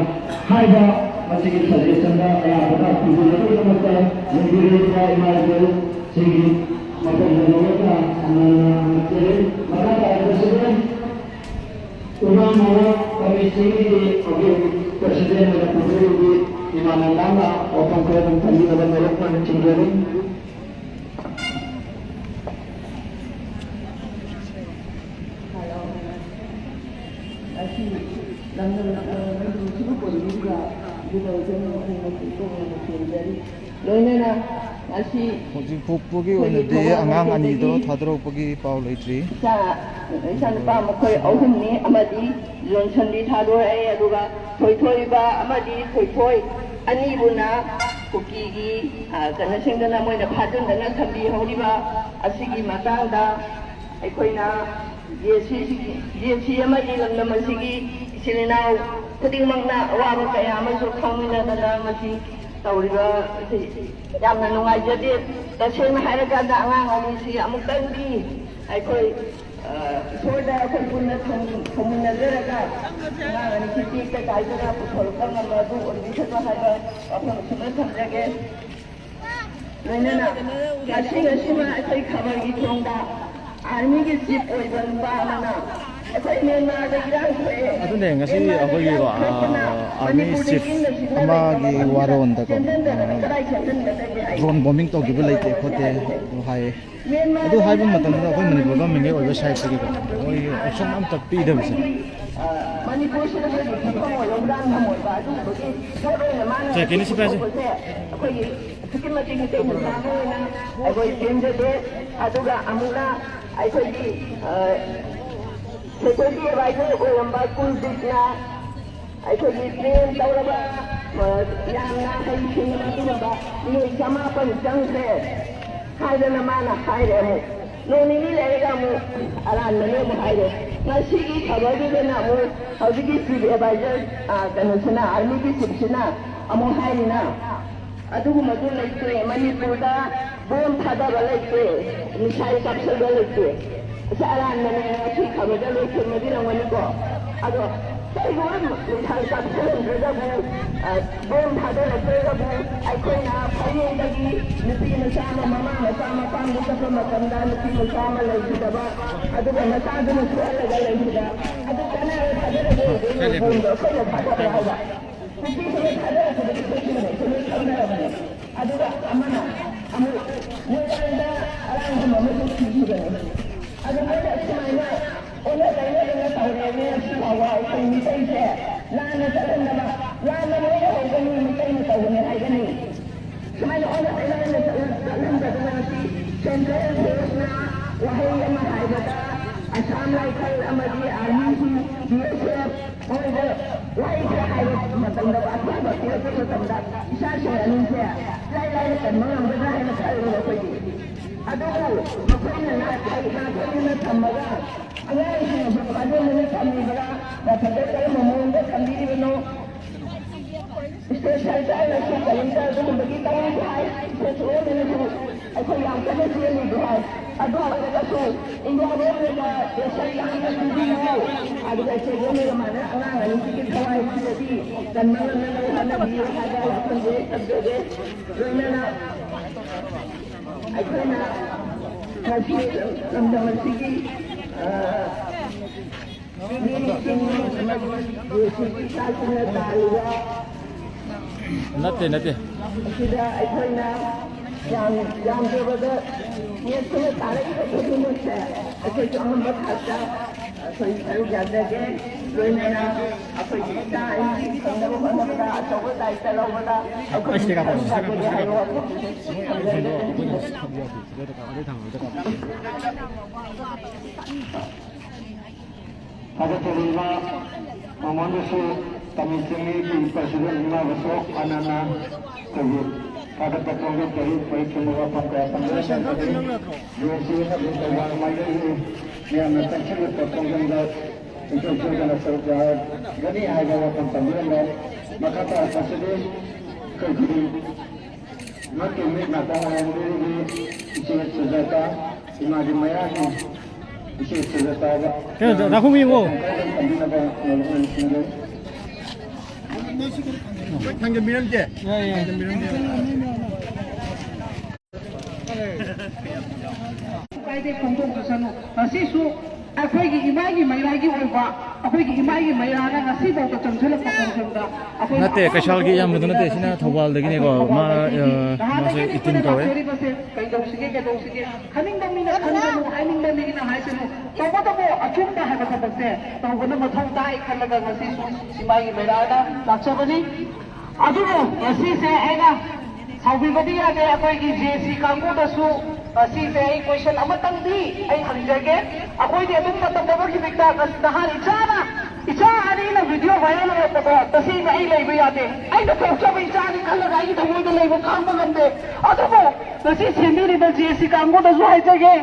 ꯍꯥꯏꯕ ꯃꯁꯤꯒꯤ ꯁꯖꯦꯁꯟꯗ ꯑꯌꯥꯕꯗ ꯄꯤꯕꯤꯅꯕꯒꯤꯗꯃꯛꯇ ꯂꯩꯕꯤꯔꯤꯕ ꯏꯃꯥ ꯏꯕꯦꯜꯁꯤꯡꯒꯤ ꯃꯐꯝꯗ ꯂꯧꯔꯒ ꯁꯥꯟꯅꯅ ꯍꯪꯉꯛꯆꯔꯤ꯫ ꯃꯈꯥ ꯇꯥꯔꯛꯄ ꯁꯤꯗ ꯏꯃꯥ ꯃꯣꯔꯣꯛ ꯀꯃꯤꯇꯤꯒꯤ ꯍꯧꯖꯤꯛ ꯄ꯭ꯔꯁꯤꯗꯦꯟ ꯑꯣꯏꯅ ꯄꯨꯊꯣꯛꯏꯕꯤ ꯏꯃꯥ ꯃꯣꯔꯣꯛꯅ ꯋꯥꯐꯝ ꯈꯔ ꯑꯗꯨꯝ ꯊꯝꯕꯤꯅꯕ ꯅꯣꯂꯨꯛꯅ ꯅꯤꯡꯁꯤꯡꯖꯔꯤ꯫ ꯍꯜꯂꯣ꯫ ꯑꯁꯤ ꯂꯝꯗꯝ ꯂꯝꯗꯝ ꯁꯤꯕꯨ ꯀꯣꯏꯕꯤꯔꯤꯕ ꯒꯤꯗꯃꯛꯇ ꯃꯈꯣꯏ ꯃꯈꯣꯏ ꯇꯣꯉꯥꯟꯅ ꯊꯦꯡꯖꯔꯤ꯫ ꯂꯣꯏꯅꯅ ꯉꯁꯤ ꯍꯧꯖꯤꯛ ꯐꯥꯎꯕꯒꯤ ꯑꯩꯈꯣꯏꯒꯤ ꯑꯣꯏꯅꯗꯤ ꯊꯧꯕꯥꯜ ꯑꯉꯥꯡ ꯑꯅꯤꯗꯣ ꯂꯣꯀꯦꯜꯒꯤ ꯊꯥꯗꯣꯔꯛꯄꯒꯤ ꯄꯥꯎ ꯂꯩꯇ꯭ꯔꯤ꯫ ꯏꯆꯥ, ꯏꯆꯥꯅꯨꯄꯥ ꯃꯈꯣꯏ ꯑꯍꯨꯝꯅꯤ ꯑꯃꯗꯤ ꯖꯣꯟꯁꯟꯗꯤ ꯊꯥꯗꯣꯔꯛꯑꯦ, ꯑꯗꯨꯒ ꯊꯣꯏꯊꯣꯏꯕ ꯑꯃꯗꯤ ꯊꯣꯏꯊꯣꯏ ꯑꯅꯤꯕꯨꯅ ꯀꯨꯀꯤꯒꯤ, ꯑ, ꯀꯩꯅꯣꯁꯤꯡꯗꯨꯅ ꯃꯣꯏꯅ ꯐꯥꯖꯤꯟꯗꯅ ꯊꯝꯕꯤꯍꯧꯔꯤꯕ ꯑꯁꯤꯒꯤ ꯃꯇꯥꯡꯗ ꯑꯩꯈꯣꯏꯅ ꯖꯦ ꯁꯤ, ꯖꯦ ꯁꯤ ꯑꯃꯗꯤ ꯂꯝꯗꯝ ꯑꯁꯤꯒꯤ ꯏꯆꯤꯜ ꯏꯅꯥꯎ ꯈꯨꯗꯤꯡꯃꯛꯅ ꯑꯋꯥꯕ ꯀꯌꯥ ꯑꯃꯁꯨ ꯈꯪꯃꯤꯟꯅꯗꯅ ꯃꯁꯤ ꯇꯧꯔꯤꯕ ꯑꯁꯤ ꯌꯥꯝꯅ ꯅꯨꯡꯉꯥꯏꯖꯗꯦ꯫ ꯇꯁꯦꯡꯅ ꯍꯥꯏꯔꯀꯥꯟꯗ ꯑꯉꯥꯡ ꯑꯅꯤꯁꯤ ꯑꯃꯨꯛꯇꯪꯗꯤ ꯑꯩꯈꯣꯏ, ꯑ, ꯏꯁꯣꯔꯗ ꯑꯩꯈꯣꯏ ꯄꯨꯟꯅ ꯊꯧ-, ꯊꯧꯃꯤꯟꯅꯖꯔꯒ ꯑꯉꯥꯡ ꯑꯅꯤꯁꯤ ꯇꯦꯛꯇ ꯀꯥꯏꯗꯅ ꯄꯨꯊꯣꯔꯛꯄ ꯉꯝꯕ ꯑꯗꯨ ꯑꯣꯏꯕꯤꯁꯅꯨ ꯍꯥꯏꯕ ꯋꯥꯐꯝꯁꯤꯃ ꯊꯝꯖꯒꯦ꯫ ꯂꯣꯏꯅꯅ ꯉꯁꯤ ꯉꯁꯤꯃ ꯑꯩꯈꯣꯏ ꯈꯕꯔꯒꯤ ꯊꯣꯡꯗ ꯑꯥꯔꯃꯤꯒꯤ ꯆꯤꯐ ꯑꯣꯏꯕ ꯅꯨꯄꯥ ꯑꯃꯅ ꯑꯩꯈꯣꯏ ꯃ꯭ꯌꯥꯟꯃꯥꯔꯗ ꯏꯔꯥꯡ ꯊꯣꯛꯑꯦ꯫ ꯑꯗꯨꯅꯦ ꯉꯁꯤ ꯃ꯭ꯌꯥꯟꯃꯥꯔꯗ ꯑꯩꯈꯣꯏꯒꯤ, ꯏꯔꯥꯡ ꯊꯣꯛꯄꯅ ꯑ, ꯑꯥꯔꯃꯤ ꯃꯅꯤꯄꯨꯔꯗ ꯆꯤꯐ ꯏꯪꯅ ꯆꯤꯛꯅ ꯑꯃꯒꯤ ꯂꯩꯕ ꯃꯐꯝꯗ ꯋꯥꯔꯣꯟꯗꯀꯣ, ꯆꯦꯟꯁꯤꯟꯗꯅ ꯑ, ꯀꯗꯥꯏ ꯆꯦꯟꯁꯤꯟꯒꯗꯒꯦ ꯍꯥꯏ꯫ ꯗ꯭ꯔꯣꯟ ꯕꯣꯝꯕꯤꯡ ꯇꯧꯈꯤꯕ ꯂꯩꯇꯦ ꯈꯣꯠꯇꯦ ꯑꯗꯨ ꯍꯥꯏꯌꯦ꯫ ꯑꯗꯨ ꯍꯥꯏꯕ ꯃꯇꯝꯗ ꯑꯩꯈꯣꯏ ꯃꯅꯤꯄꯨꯔ ꯒꯚꯔꯟꯃꯦꯟꯒꯤ ꯑꯣꯏꯕ ꯁꯥꯏꯠꯇꯒꯤꯀꯣ ꯃꯣꯏꯒꯤ ꯑꯣꯞꯁꯟ ꯑꯝꯇ ꯄꯤꯗꯕꯁꯦ꯫ ꯁꯦ, ꯀꯩꯅꯣ ꯁꯤ ꯄꯥꯏꯁꯦ꯫ ꯑꯩꯈꯣꯏꯒꯤ ꯑꯁꯨꯛꯀꯤ ꯃꯇꯤꯛ ꯃꯇꯩ ꯃꯆꯥ ꯑꯃ ꯑꯣꯏꯅ ꯑꯩꯈꯣꯏ ꯆꯦꯟꯖꯗꯦ꯫ ꯑꯗꯨꯒ ꯑꯃꯨꯛꯅ ꯑꯩꯈꯣꯏꯒꯤ, ꯑ, ꯁꯦꯀ꯭ꯌꯨꯔꯤꯇꯤ ꯑꯦꯗꯚꯥꯏꯖꯔ ꯑꯣꯏꯔꯝꯕ ꯀꯨꯜꯗꯤꯞꯅ ꯑꯩꯈꯣꯏꯒꯤ ꯇ꯭ꯔꯦꯟ ꯇꯧꯔꯕ, ꯑ, ꯌꯥꯝꯅ ꯍꯩꯁꯤꯡꯅ ꯑꯗꯨꯒꯨꯝꯕ ꯃꯤꯑꯣꯏ ꯆꯃꯥꯄꯟ ꯆꯪꯈ꯭ꯔꯦ ꯍꯥꯏꯗꯅ ꯃꯥꯅ ꯍꯥꯏꯔꯦ꯫ ꯑꯃꯨꯛ ꯅꯣꯡ ꯅꯤꯅꯤ ꯂꯩꯔꯒ ꯑꯃꯨꯛ ꯑꯔꯥꯟꯕꯅꯦ ꯑꯃꯨꯛ ꯍꯥꯏꯔꯦ꯫ ꯉꯁꯤꯒꯤ ꯈꯕꯔꯗꯨꯗꯅ ꯑꯃꯨꯛ ꯍꯧꯖꯤꯛꯀꯤ ꯆꯤꯐ ꯑꯦꯗꯚꯥꯏꯖꯔ, ꯑ, ꯀꯩꯅꯣꯁꯤꯅ, ꯑꯥꯔꯃꯤꯒꯤ ꯆꯤꯐꯁꯤꯅ ꯑꯃꯨꯛ ꯍꯥꯏꯔꯤꯅ, "ꯑꯗꯨꯒꯨꯝꯕꯗꯨ ꯂꯩꯇꯦ, ꯃꯅꯤꯄꯨꯔꯗ ꯕꯣꯝ ꯊꯥꯗꯕ ꯂꯩꯇꯦ, ꯃꯤꯁꯥꯏꯜ ꯀꯥꯞꯁꯤꯟꯕ ꯂꯩꯇꯦ"꯫ ꯑꯁꯤ ꯑꯔꯥꯟꯕꯅꯦ, ꯉꯁꯤ ꯈꯕꯔꯗ ꯂꯣꯏ ꯊꯦꯡꯅꯕꯤꯔꯝꯒꯅꯤꯀꯣ꯫ ꯑꯗꯣ ꯀꯩꯒꯨꯝꯕ ꯃꯤꯁꯥꯏꯜ ꯀꯥꯞꯁꯤꯜꯂꯝꯗ꯭ꯔꯒꯕꯨ, ꯑ, ꯕꯣꯝ ꯊꯥꯗꯔꯛꯇ꯭ꯔꯒꯕꯨ ꯑꯩꯈꯣꯏꯅ ꯐꯌꯦꯡꯗꯒꯤ ꯅꯨꯄꯤ ꯃꯆꯥ ꯑꯃ, ꯃꯃꯥ ꯃꯆꯥ ꯃꯄꯥꯝꯗ ꯆꯠꯄ ꯃꯇꯝꯗ ꯅꯨꯄꯤ ꯃꯆꯥ ꯑꯃ ꯂꯩꯈꯤꯗꯕ, ꯑꯗꯨꯒ ꯃꯆꯥꯗꯨꯅ ꯁꯣꯛꯍꯜꯂꯒ ꯂꯩꯈꯤꯕ, ꯑꯗꯨ ꯀꯅꯥꯅ ꯊꯥꯗꯔꯒꯦ? ꯕꯣꯝꯗꯣ ꯑꯩꯈꯣꯏꯅ ꯊꯥꯗꯔꯦ ꯍꯥꯏꯕ꯫ ꯅꯨꯄꯤꯁꯤꯡꯅ ꯊꯥꯗꯔꯛꯄꯗꯨꯗꯤ ꯑꯩꯈꯣꯏ ꯁꯤꯅ ꯂꯣꯏ ꯈꯪꯅꯔꯕꯅꯦ꯫ ꯑꯗꯨꯒ ꯑꯃꯅ ꯑꯃꯨꯛ ꯃꯣꯏꯔꯥꯡꯗ ꯑꯔꯥꯡꯕ ꯑꯃꯁꯨ ꯁꯤꯈꯤꯕꯅꯤ꯫ ꯑꯗꯨ ꯃꯣꯏꯅ ꯁꯨꯃꯥꯏꯅ ꯑꯣꯟꯅ ꯇꯩꯅꯗꯅ ꯇꯧꯔꯦꯅꯦ꯫ ꯁꯤ ꯐꯥꯎꯕ ꯑꯩꯈꯣꯏ ꯃꯤꯇꯩꯁꯦ ꯂꯥꯟꯅ ꯆꯠꯍꯟꯗꯕ, ꯂꯥꯟꯅ ꯃꯣꯏꯅ ꯍꯧꯕꯅꯤ, ꯃꯤꯇꯩꯅ ꯇꯧꯕꯅꯤ ꯍꯥꯏꯒꯅꯤ꯫ ꯁꯨꯃꯥꯏꯅ ꯑꯣꯟꯅ ꯇꯩꯅꯅ ꯆꯠꯍꯟ-, ꯆꯠꯍꯟꯗꯗꯅ ꯉꯁꯤ ꯁꯦꯟꯇ꯭ꯔꯦꯜ ꯐꯣꯔꯁꯅ ꯋꯥꯍꯩ ꯑꯃ ꯍꯥꯏꯕꯗ, ꯑꯁꯥꯝ ꯔꯥꯏꯐꯜ ꯑꯃꯗꯤ ꯑꯥꯔꯃꯤꯁꯤꯡ, ꯕꯤ ꯑꯦꯁ ꯑꯦꯐ, ꯃꯣꯏꯗ ꯋꯥꯍꯩ ꯈꯔ ꯍꯥꯏꯕ ꯃꯇꯝꯗ, ꯑꯊꯤꯡꯕ ꯄꯤꯔꯛꯄ ꯃꯇꯝꯗ ꯏꯆꯥꯁꯤꯡ ꯑꯅꯤꯁꯦ ꯏꯔꯥꯏ ꯂꯥꯏꯅ ꯀꯟꯕ ꯉꯝꯒꯗ꯭ꯔꯥ ꯍꯥꯏꯅ ꯈꯜꯂꯦꯕ ꯑꯩꯈꯣꯏꯗꯤ꯫ ꯑꯗꯨꯕꯨ ꯃꯈꯣꯏꯅ ꯅꯥꯊꯩ-, ꯅꯥꯊꯩꯗꯨꯅ ꯊꯝꯃꯒ ꯑꯉꯥꯡꯁꯤꯡ ꯑꯗꯨ ꯐꯥꯖꯤꯟꯗꯨꯅ ꯊꯝꯂꯤꯕ꯭ꯔꯥ? ꯅꯠꯇ꯭ꯔꯒ ꯀꯔꯝꯕ ꯃꯑꯣꯡꯗ ꯊꯝꯕꯤꯔꯤꯕꯅꯣ? ꯏꯁꯇꯦꯠ ꯁꯔꯀꯥꯔꯅꯁꯨ ꯀꯔꯤꯝꯇ ꯑꯗꯨꯒꯨꯝꯕꯒꯤ ꯇꯧꯔꯤꯕ ꯍꯥꯏ, ꯏꯁꯇꯦꯠ ꯒꯣꯚꯔꯟꯃꯦꯟꯠꯅꯁꯨ ꯑꯩꯈꯣꯏ ꯌꯥꯝ ꯀꯟꯅ ꯆꯦꯜꯂꯤꯕ ꯍꯥꯏ꯫ ꯑꯗꯨ ꯑꯣꯏꯔꯒꯁꯨ ꯏꯟꯗꯤꯌꯥ ꯒꯣꯚꯔꯟꯃꯦꯟꯠꯅ ꯄꯩꯁꯥ ꯌꯥꯝꯅ ꯄꯤꯕꯤꯌꯨ, ꯑꯗꯨꯒ ꯏꯁꯇꯦꯠ ꯒꯣꯚꯔꯟꯃꯦꯟꯠ ꯑꯗꯨꯃꯥꯏꯅ ꯑꯉꯥꯡ ꯑꯅꯤꯁꯤꯒꯤ ꯊꯋꯥꯏꯁꯤꯗꯗꯤ ꯀꯟꯕ ꯉꯝꯅꯕ ꯍꯣꯠꯅꯕꯤꯌꯨ ꯍꯥꯏꯕ ꯋꯥꯐꯝꯁꯦ ꯊꯝꯖꯒꯦ꯫ ꯂꯣꯏꯅꯅ ꯑꯩꯈꯣꯏꯅ ꯉꯁꯤ ꯂꯝꯗꯝ ꯑꯁꯤꯒꯤ, ꯑ, ꯅꯠꯇꯦ, ꯅꯠꯇꯦ꯫ ꯑꯁꯤꯗ ꯑꯩꯈꯣꯏꯅ ꯌꯥꯝ, ꯌꯥꯝꯗ꯭ꯔꯕꯗ ꯅꯦꯠꯇꯨꯅ ꯇꯥꯔꯛꯏꯕ ꯈꯨꯗꯤꯡꯃꯛꯁꯦ ꯑꯩꯈꯣꯏꯁꯨ ꯑꯉꯝꯕ ꯊꯥꯛꯇ ꯑꯩꯈꯣꯏ ꯁꯔꯨꯛ ꯌꯥꯖꯒꯦ꯫ ꯂꯣꯏꯅꯅ ꯑꯩꯈꯣꯏꯒꯤ ꯏꯆꯥ ꯑꯅꯤꯒꯤ ꯐꯪꯅꯕ ꯍꯣꯠꯅꯕꯗ ꯑꯆꯧꯕ ꯗꯥꯏꯇ ꯂꯧꯕꯗ ꯑꯩꯈꯣꯏ ꯁꯔꯨꯛ ꯌꯥꯖꯒꯦ ꯍꯥꯏꯕ ꯋꯥꯐꯝꯁꯤ ꯊꯝꯖꯒꯦ꯫ ꯊꯥꯒꯠꯆꯔꯤ ꯏꯃꯥ꯫ ꯃꯉꯣꯟꯗꯁꯨ ꯇꯃꯤ ꯆꯤꯡꯃꯤꯒꯤ ꯄ꯭ꯔꯁꯤꯗꯦꯟ ꯏꯃꯥꯕꯨꯁꯨ ꯍꯥꯟꯅꯅ ꯑꯩꯈꯣꯏꯒꯤ ꯊꯥꯒꯠꯄ ꯐꯣꯡꯗꯣꯛꯆꯔꯤ꯫ ꯄꯔꯤꯛ ꯆꯨꯝꯕ ꯋꯥꯐꯝ ꯀꯌꯥ ꯊꯝꯖꯔꯛꯀꯅꯤ꯫ ꯌꯨ ꯑꯦꯟ ꯁꯤ ꯑꯃꯗꯤ ꯊꯧꯕꯥꯜ ꯃꯥꯏꯀꯩꯒꯤ ꯃꯌꯥꯝꯅ ꯆꯪꯁꯤꯜꯂꯛꯄ ꯈꯣꯡꯖꯪꯗ ꯏꯟꯊꯣꯛ ꯊꯣꯛꯇꯅ ꯁꯔꯨꯛ ꯌꯥꯒꯅꯤ ꯍꯥꯏꯕ ꯋꯥꯐꯝ ꯊꯝꯕꯤꯔꯝꯂꯦ꯫ ꯃꯈꯥ ꯇꯥꯔꯛꯄꯁꯤꯗꯤ ꯑꯩꯈꯣꯏ ꯈꯨꯗꯤꯡꯃꯛꯀꯤ ꯃꯤꯠ ꯅꯥꯀꯣꯡ ꯑꯣꯏꯔꯝꯕꯤꯔꯤꯕꯤ ꯏꯆꯦ ꯁꯨꯖꯥꯇꯥ, ꯏꯃꯥꯒꯤ ꯃꯌꯥꯒꯤ ꯏꯆꯦ ꯁꯨꯖꯥꯇꯥꯗ ꯀꯩꯅꯣ, ꯗꯥ ꯈꯣꯡꯕꯤ ꯌꯦꯡꯉꯣ꯫ ꯇꯝꯕꯤꯅꯕ ꯅꯣꯂꯨꯛꯅ ꯅꯤꯡꯁꯤꯡꯖꯔꯤ꯫ ꯊꯥꯡꯖꯟꯕꯤꯔꯝꯒꯦ꯫ ꯌꯥꯏ, ꯌꯥꯏ꯫ ꯊꯥꯡꯖꯟꯕꯤꯔꯝꯒꯦ꯫ ꯀꯥꯏꯗꯦ, ꯐꯣꯡꯗꯣꯛꯆꯁꯅꯨ꯫ ꯉꯁꯤꯁꯨ ꯑꯩꯈꯣꯏꯒꯤ ꯏꯃꯥꯒꯤ ꯃꯩꯔꯥꯒꯤ ꯑꯣꯏꯕ, ꯑꯩꯈꯣꯏꯒꯤ ꯏꯃꯥꯒꯤ ꯃꯩꯔꯥꯅ ꯉꯁꯤꯐꯥꯎꯗ ꯆꯪꯁꯤꯜꯂꯛꯄ ꯈꯣꯡꯖꯪꯗ ꯑꯩꯈꯣꯏ ꯅꯠꯇꯦ, ꯀꯩꯁꯥꯜꯒꯤ ꯏꯌꯥꯝꯕꯗꯨ ꯅꯠꯇꯦ, ꯁꯤꯅ ꯊꯧꯕꯥꯜꯗꯒꯤꯅꯦꯀꯣ꯫ ꯃꯥ, ꯑ, ꯃꯥꯁꯦ ꯏꯇꯤꯟ ꯀꯧꯋꯦ꯫ ꯂꯥꯛꯆꯔꯤꯕꯁꯦ ꯀꯩꯗꯧꯁꯤꯒꯦ, ꯀꯩꯗꯧꯁꯤꯒꯦ? ꯈꯟꯅꯤꯡꯕ ꯃꯤꯅ ꯈꯟꯒꯅꯨ, ꯍꯥꯏꯅꯤꯡꯕ ꯃꯤꯅ ꯍꯥꯏꯁꯅꯨ꯫ ꯇꯧꯕꯇꯕꯨ ꯑꯆꯨꯝꯕ ꯍꯥꯏꯕ ꯊꯕꯛꯁꯦ ꯇꯧꯕꯅ ꯃꯊꯧ ꯇꯥꯏ ꯈꯜꯂꯒ ꯉꯁꯤꯁꯨ ꯁꯤꯃꯥꯒꯤ ꯃꯩꯔꯥꯗ ꯂꯥꯛꯆꯕꯅꯤ꯫ ꯑꯗꯨꯕꯨ ꯉꯁꯤꯁꯦ ꯑꯩꯅ ꯁꯥꯎꯕꯤꯕꯗꯤ ꯌꯥꯗꯦ꯫ ꯑꯩꯈꯣꯏꯒꯤ ꯖꯦ ꯁꯤ ꯀꯥꯡꯕꯨꯗꯁꯨ ꯉꯁꯤꯁꯦ ꯑꯩ ꯀꯣꯏꯁꯟ ꯑꯃꯇꯪꯗꯤ ꯑꯩ ꯍꯪꯖꯒꯦ꯫ ꯑꯩꯈꯣꯏꯗꯤ ꯑꯗꯨꯝ ꯃꯇꯝ ꯑꯃꯒꯤ ꯃꯤꯠꯇ ꯅꯍꯥꯟ ꯏꯆꯥꯅ, ꯏꯆꯥ ꯑꯅꯤꯅ ꯚꯤꯗꯤꯑꯣ ꯚꯥꯏꯔꯦꯜ ꯑꯣꯏꯔꯛꯄꯗꯣ ꯇꯁꯦꯡꯅ ꯑꯩ ꯂꯩꯕ ꯌꯥꯗꯦ꯫ ꯑꯩꯅ ꯄꯣꯛꯆꯕ ꯏꯆꯥꯅꯤ ꯈꯜꯂꯒ ꯑꯩꯒꯤ ꯊꯃꯣꯏꯗ ꯂꯩꯕ ꯈꯥꯡꯕ ꯉꯝꯗꯦ꯫ ꯑꯗꯨꯕꯨ ꯉꯁꯤ ꯁꯦꯝꯕꯤꯔꯤꯕ ꯖꯦ ꯁꯤ ꯀꯥꯡꯕꯨꯗꯁꯨ ꯍꯥꯏꯖꯒꯦ,